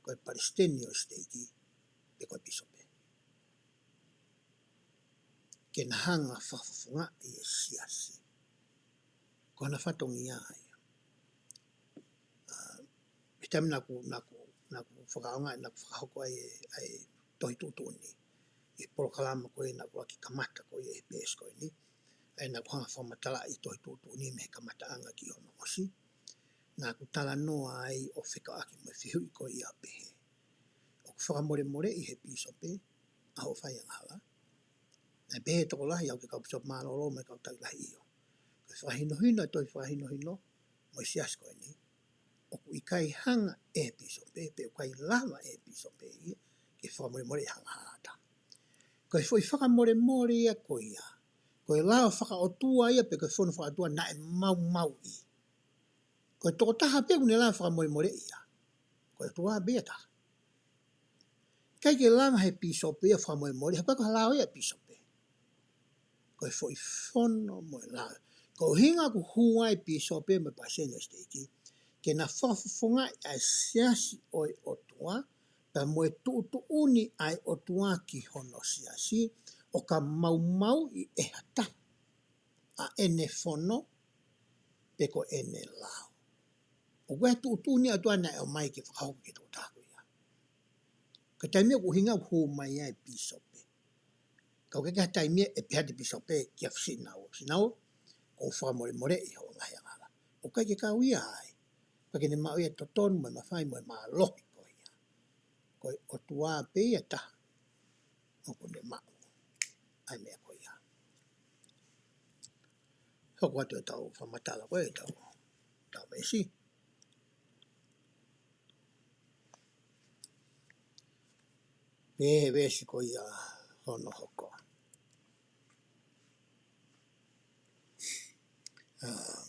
ko e palesiteni ʻo e siteiki, pe ko e pīsope. Ke na hanga ʻo fakafofongaʻi e siasi. Ko hona fatongia ia. ʻA, he taimi naʻa ku, naʻa ku, naʻa ku fakaʻaongaʻi, naʻa ku fakahoko ai e, ʻa e tohi tuʻutuʻuni, ʻi he polokalama ko ē naʻa ku ʻuluaki kamata ko ē he peesi ko eni. ʻA ia naʻa ku hanga ʻo fakamatalaʻi e tohi tuʻutuʻuni mei he kamataʻanga ki hono ʻosi. Naʻa ku talanoa ai ʻo fekauʻaki mo e fehuʻi ko ia ʻo pehē, ʻoku fakamolemoleʻi he pīsope ʻa hoʻo fai angahala? Naʻe pehē ʻe he tokolahi, ʻa ia ko e kau pīsope mālōlō mo e kau tauhi lahi, ʻio. Ko e fakahinohino, tohi fakahinohino mo e siasi ko eni, ʻoku ʻikai hanga ʻe he pīsope, pe ʻoku ʻikai lava ʻe he pīsope ia ke fakamolemoleʻi ha angahala ʻa ha taha. Ko e foʻi fakamolemole ia ko ia, ko e lao fakaʻotua ia, pe ko e fono fakaʻotua naʻe maumauʻi. Ko e tokotaha pē ʻoku ne lava ʻo fakamolemoleʻi ia, ko e ʻOtua pē ia taha. ʻIkai ke lava ʻe he pīsope ia ʻo fakamolemoleʻi, he ʻoku ʻikai ko ha lao ia ʻa e pīsope. Ko e foʻi fono mo e lao. Ko e ʻuhinga ʻoku hū ai e pīsope mo e palesiteni ʻo e siteiki, ke na fakafofongaʻi ʻa e siasi ʻo e ʻOtua, pea mo e tuʻutuʻuni ʻa e ʻOtua ki hono siasi, ʻo ka maumauʻi ʻe ha taha ʻa ʻene fono, pe ko ʻene lao. ʻOku ʻi ai e tuʻutuʻuni ʻa e ʻOtua naʻe ʻomai ke fakahoko ki he tokotaha ko ia. Ko e taimi ʻoku ʻuhinga ʻoku hū mai ai e pīsope. Ka ʻoku ʻikai ke ʻi ai ha taimi ʻe pehē atu e pīsope kia Fusinaua, Fusinaua, ʻoku ou fakamolemoleʻi hoʻo ngaahi angahala. ʻOku ʻikai ke kau ia ai. Ka ke ne maʻu ia e totonu mo e mafai mo e mālohi ko ia. Ko e ʻOtua pē ia taha ʻoku ne maʻu ʻa e meʻa ko ia. Hoko atu ʻetau fakamatala ko ē ʻetau, ʻetau veesi. Pehē he veesi ko ia hono hoko. Um,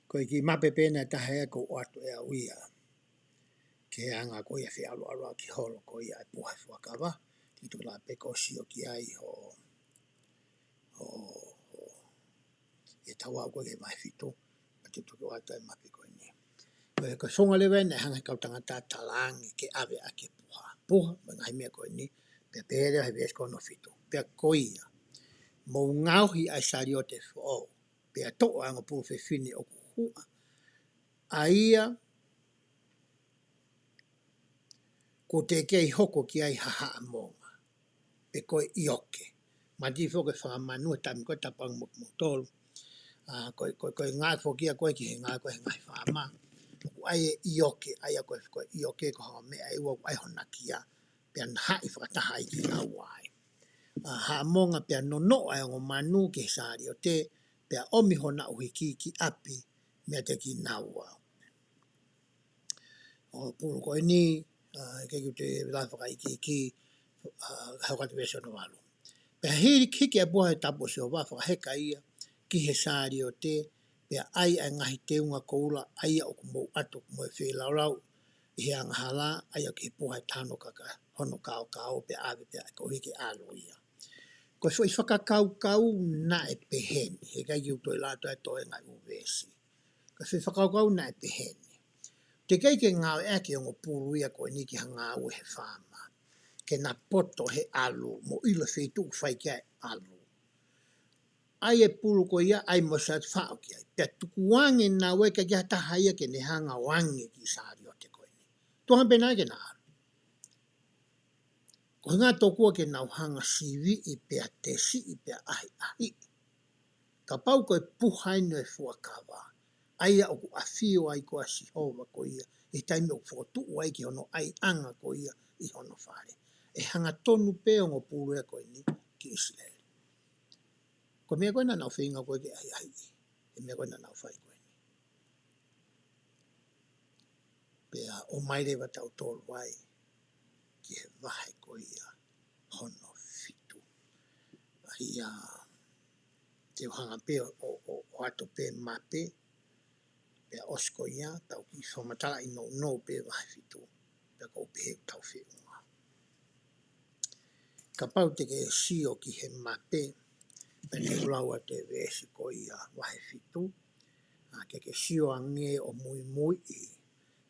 ko e kiʻi mape pē ʻe taha ʻe ʻoatu ʻe au ia, ke anga ko ia e feʻaluʻaluʻaki holo ko ia e puha fuakava, ki tuku la pē ko sio ki ai ho, ho, ho, ʻetau aʻu ko ē ki he vahe fitu, pea te u toki ʻoatu e mape ko eni. Ko e, ko e founga leva eni naʻe hanga ʻe he kau tangata talaange ke ʻave ʻaki e puha. Puha, mo e ngaahi meʻa ko eni, pea pehē leva he veesi ko hono fitu. Pea ko ia, mou ngaohi ʻa e saliote foʻou, pea toʻo ʻa e ongo pulu fefine ʻoku huʻa, ʻa ia kuo teʻeki ai hoko ki ai ha haʻamonga, pe ko e ʻioke. Mati foki e fanga manu he taimi ko ē tapu ange mo kimoutolu. ʻA, ko e, ko e, ko e ngāue foki ia ko ē ki he ngāue ko ē he ngaahi faama. ʻOku ʻi ai e ʻioke, ʻa ia ko e, ko e ʻioke ko ha meʻa ʻe ua ʻoku ʻi ai hona kia, pea nahaʻi fakataha ai kinaua ai. ʻA, haʻamonga pea nonoʻo ʻa e ongo manu ki he saliote, pea ʻomi hona ʻuhiki ki ʻapi meiate kinaua. ʻO pulu ko eni, ʻa, ke kiu te vila fakaikiiki, ʻa, hau kati veesi hono valu. Pea hili hiki ʻa e puha he tapa ʻo Sihova fakaheka ia ki he saliote, pea ʻai ʻa e ngaahi teunga koula ʻa ia ʻoku mou ʻatu mo e feilaulau ʻi he angahala, ʻa ia ki he puha he taha hono kaka, hono kaokao, pea ʻave pea koeʻuhi ke ʻalu ia. Ko e foʻi fakakaukau naʻe pehē ni, he ʻikai ke u toe lau atu ʻa e toenga ʻū veesi. Ko e foʻi fakakaukau naʻe pehē ni. Teʻeki ke ngāueʻaki e ongo pulu ia ko eni ki ha ngāue he faama. Ke na poto he ʻalu, mo ʻilo e feituʻu ʻoku fai ki ai e ʻalu. ʻAi e pulu ko ia, ʻai mo e sātu faʻo ki ai. Pea tukuange naua, ʻikai ke ʻi ai ha taha ia ke ne hanga ʻo ange ki he saliote ko eni. Tukuange pē naua ke na ʻalu. Ko e ngaahi tokua ke nau hanga siviʻi pea tesiʻi pea ʻahiʻahiʻi. Kapau ko e puha eni ʻo e fuakava, ʻa ia ʻoku ʻafio ai ko ē ʻa Sihova ko ia, ʻi he taimi ʻoku fokotuʻu ai ki hono ʻaiʻanga ko ia ʻi hono fale. ʻE hangatonu pē ongo pulu ia ko eni ki ʻIsileli. Ko e meʻa ko ē naʻa nau feinga ko ē ke ʻahiʻahiʻi, e meʻa ko ē naʻa nau fai ko eni. Pea ʻomai leva tautolu ai ki he vahe ko ia hono fitu. ʻA ia, te u hanga pē ʻo, ʻo, ʻo ʻoatu pē mape, pea ʻosi ko ia, tau kiʻi fakamatalaʻi nounou pē vahe fitu, pea ʻoku ou pehē ʻoku tau feʻunga. Kapau te ke sio ki he mape, pea te u lau atu e veesi ko ia vahe fitu, ʻa ke ke sio ange ʻo muimuiʻi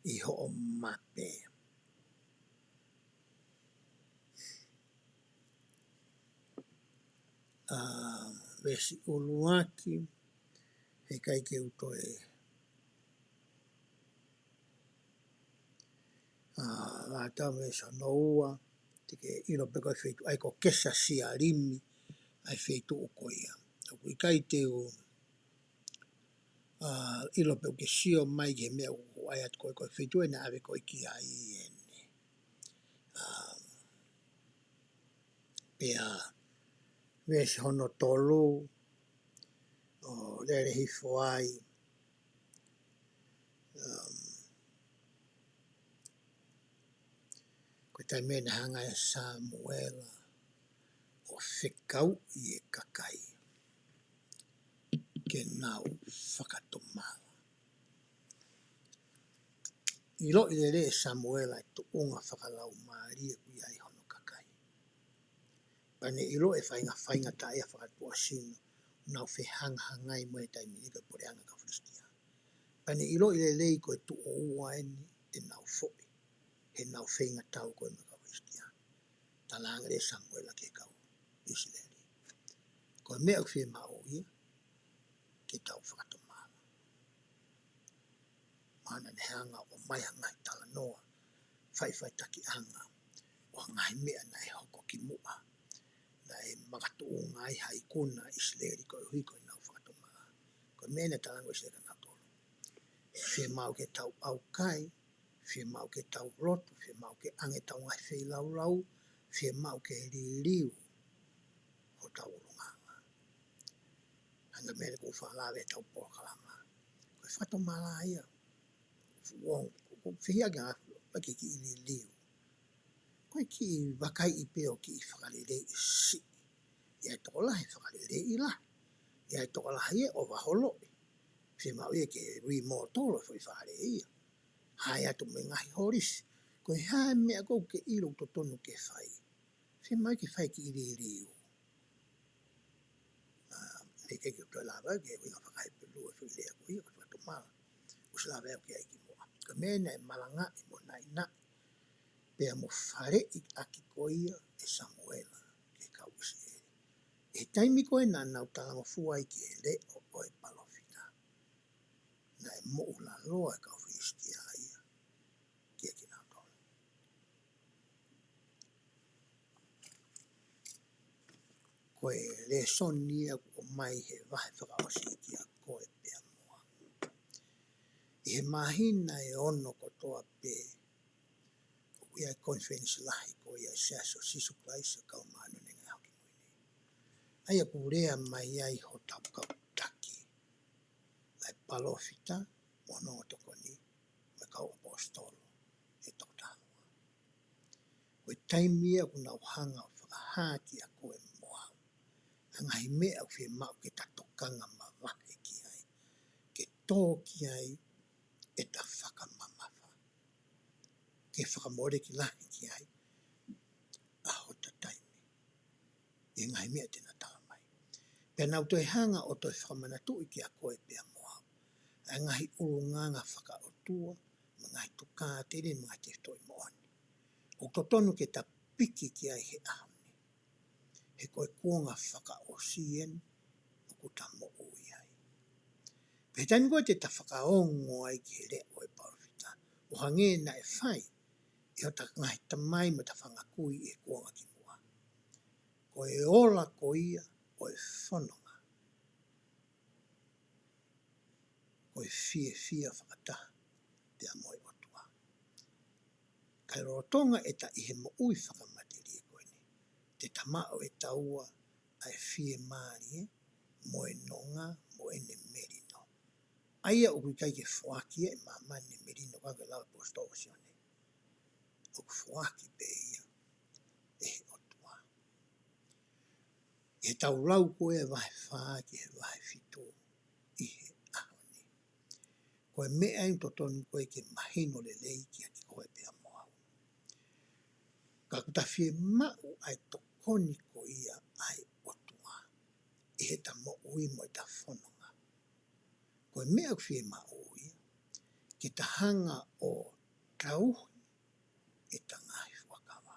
ʻi hoʻo mape. ʻA, veesi ʻuluaki, heʻikai ke u toe ʻA, lata mo e sano ua, te ke ʻilo pē ko e feituʻu, ʻa ia ko Kesa Sialimi, ʻa e feituʻu ko ia. ʻOku ʻikai te u, ʻa, ʻilo pe ʻoku ke sio mai ki he meʻa ʻoku ʻai atu ko e, ko e feituʻu ʻe ʻave ko ē ki ai eni. ʻA, pea, veesi hono tolu, ʻo lele hifo ai, um, ko e taimi naʻe hanga ʻe Samuela ʻo fekauʻi e kakai ke nau fakatomala. ʻIloʻi lelei ʻe Samuela e tuʻunga fakalaumālie ʻoku ʻi ai hono kakai. Pea ne ʻiloʻi e fainga, faingataʻaʻia fakatuʻasino, nau fehangahangai mo e taimi ni ko e puleʻanga kau Filisitia. Pea ne ʻiloʻi lelei ko e tuʻo ua eni ʻenau foʻi, heʻenau feinga tau ko ē mo e kau Filisitia. Talaange leva ʻe Samuela ki he kau ʻIsileli, ko e meʻa ʻoku fiemaʻu ia, ke tau fakatomala. Mahalo naʻa ne hanga ʻo ʻomai ha ngaahi talanoa, faʻifaʻitakiʻanga, ʻo ha ngaahi meʻa naʻe hoko kimuʻa, naʻe makatuʻunga ai ha ikuna ʻa ʻIsileli koeʻuhi ko ʻenau fakatomala. Ko e meʻa naʻe talaange ʻe ʻIsileli kia nautolu. Fiemaʻu ke tau ʻaukai, fiemaʻu ke tau lotu, fiemaʻu ke ʻange ʻetau ngaahi feilaulau, fiemaʻu ke liliu hotau ʻulungaanga. Hangē ko e meʻa ʻoku faʻa lave ʻetau polokalama. Ko e fakatomala ia. Fuong, ko e fehiʻa ke ngā, ʻa e kiʻi liliu. Ko e kiʻi vakaiʻi pē ʻo kiʻi fakaleleiʻi siʻi. ʻI ai e tokolahi ʻe fakaleleiʻi lahi. ʻI ai e tokolahi ʻe ʻovaholoʻi. Fiemaʻu ia ke rimotolo e foʻi fale ia. Hae atu mo e ngaahi holisi. Ko e hā e meʻa ʻoku ke ʻilo ʻoku totonu ke fai. Fiemaʻu ke fai kiʻi liliu. ʻA, he ʻikai ke u toe lava ki he ʻuhinga faka-Hepelū e foʻi lea ko ia ko e fakatomala. ʻOsi lava ʻeku ʻai kimuʻa. Ko e meʻa naʻe malangaʻi mo naʻinaʻi, pea mo faleʻi ʻaki ko ia ʻe Samuela ki he kau ʻIsileli. ʻI he taimi ko ē naʻa nau talangofua ai ki he leʻo ʻo e palōfita, naʻe moʻulaloa e kau Filisitia ia kiate kinautolu. Ko e lēsoni ia ʻoku ʻomai he vahe fakaʻosi kia koe pea mo au. ʻI he māhina ʻe ono kotoa pē, ʻoku ʻi ai e konifelenisi lahi ko ia ʻa e Siasi ʻo Sīsū Kalaisi ʻo e Kau Māʻoniʻoni ʻi he Ngaahi ʻAho Kimui Ni. ʻA ia ʻoku lea mai ai hotau kau taki, ʻa e palōfita, mo hono ongo tokoni, mo e kau ʻaposetolo, ʻe toko taha ua. Ko e taimi ia ʻoku nau hanga ʻo fakahā kia koe mo au ʻa e ngaahi meʻa ʻoku fiemaʻu ke ta tokanga mavahe ki ai, ke tō ki ai ʻeta fakamamafa, ke fakamoleki lahi ki ai ʻa hota taimi ʻi he ngaahi meʻa te na tala mai. Pea nau toe hanga ʻo toe fakamanatuʻi kia koe pea mo au ʻa e ngaahi ʻulungaanga fakaʻotua mo e ngaahi tokāteline mo e ngaahi tefitoʻi moʻoni ʻoku totonu ke ta piki ki ai he ʻaho ni. He ko e kuonga fakaʻosi eni ʻoku ta moʻui ai. Pea taimi ko ē te ta fakaongo ai ki he leʻo ʻo e palōfita, ʻo hangē naʻe fai ʻe hota ngaahi tamai mo hota fanga kui ʻi he kuonga ki muʻa. Ko e ola ko ia ʻo e fononga, ko e fiefia fakataha pea mo e ʻOtua. Ka ʻi he lolotonga ʻeta ʻi he moʻui fakamatelie ko eni, te ta maʻu ʻe taua ʻa e fiemālie, mo e nonga, mo ʻene melino. ʻA ia ʻoku ʻikai ke foaki ia ʻe māmani e melino, ka ko e lau ʻa e ʻaposetolo ko Sione, ʻoku foaki pē ia ʻe he ʻOtua. ʻI heʻetau lau ko ē vahe fā ki he vahe fitu ʻi he ʻaho ni, ko e meʻa eni ʻoku totonu ko ē ke mahino lelei kiate koe pea mo au. Ka ʻoku ta fiemaʻu ʻa e tokoni ko ia ʻa e ʻOtua ʻi heʻeta moʻui mo ʻeta fononga. Ko e meʻa ʻoku fiemaʻu ia, ke ta hanga ʻo tauhi ʻeta ngaahi fuakava.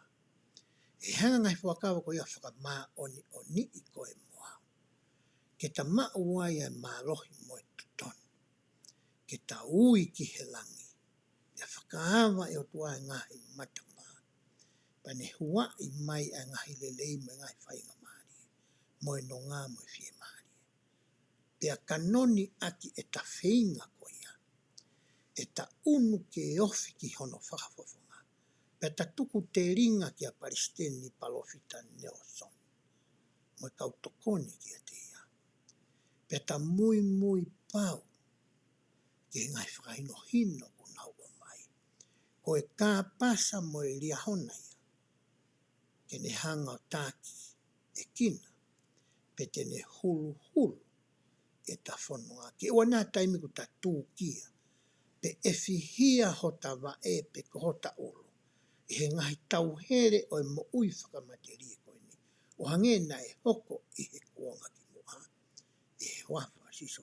ʻE hanga ngaahi fuakava ko ia ʻo fakamāʻoniʻoniʻi koe mo au, ke ta maʻu ai ʻa e mālohi mo e totonu, ke ta ui ki he langi, ʻe fakaava ʻe he ʻOtua ʻa e ngaahi matapā, pea ne huaʻi mai ʻa e ngaahi lelei mo e ngaahi faingamālie, mo e nonga mo e fiemālie. Pea kanoni ʻaki ʻeta feinga ko ia, ʻeta ʻunu ke ofi ki hono fakafofonga, pea ta tuku telinga kia Palesiteni Palōfita Nalesoni mo e kau tokoni kiate ia. Pea ta muimui pau ki he ngaahi fakahinohino kuo nau ʻomai. Ko e kāpasa mo e liahona ia, ke ne hanga ʻo takiekina, pe te ne huluhulu ʻeta fononga. Ke ʻoua naʻa taimi ʻoku ta tūkia, pe ʻefihia hota vaʻe pe ko hota ʻulu ʻi he ngaahi tauhele ʻo e moʻui fakamatelie ko eni, ʻo hangē naʻe hoko ʻi he kuonga ki muʻa. ʻI he huafa ʻo Sīsū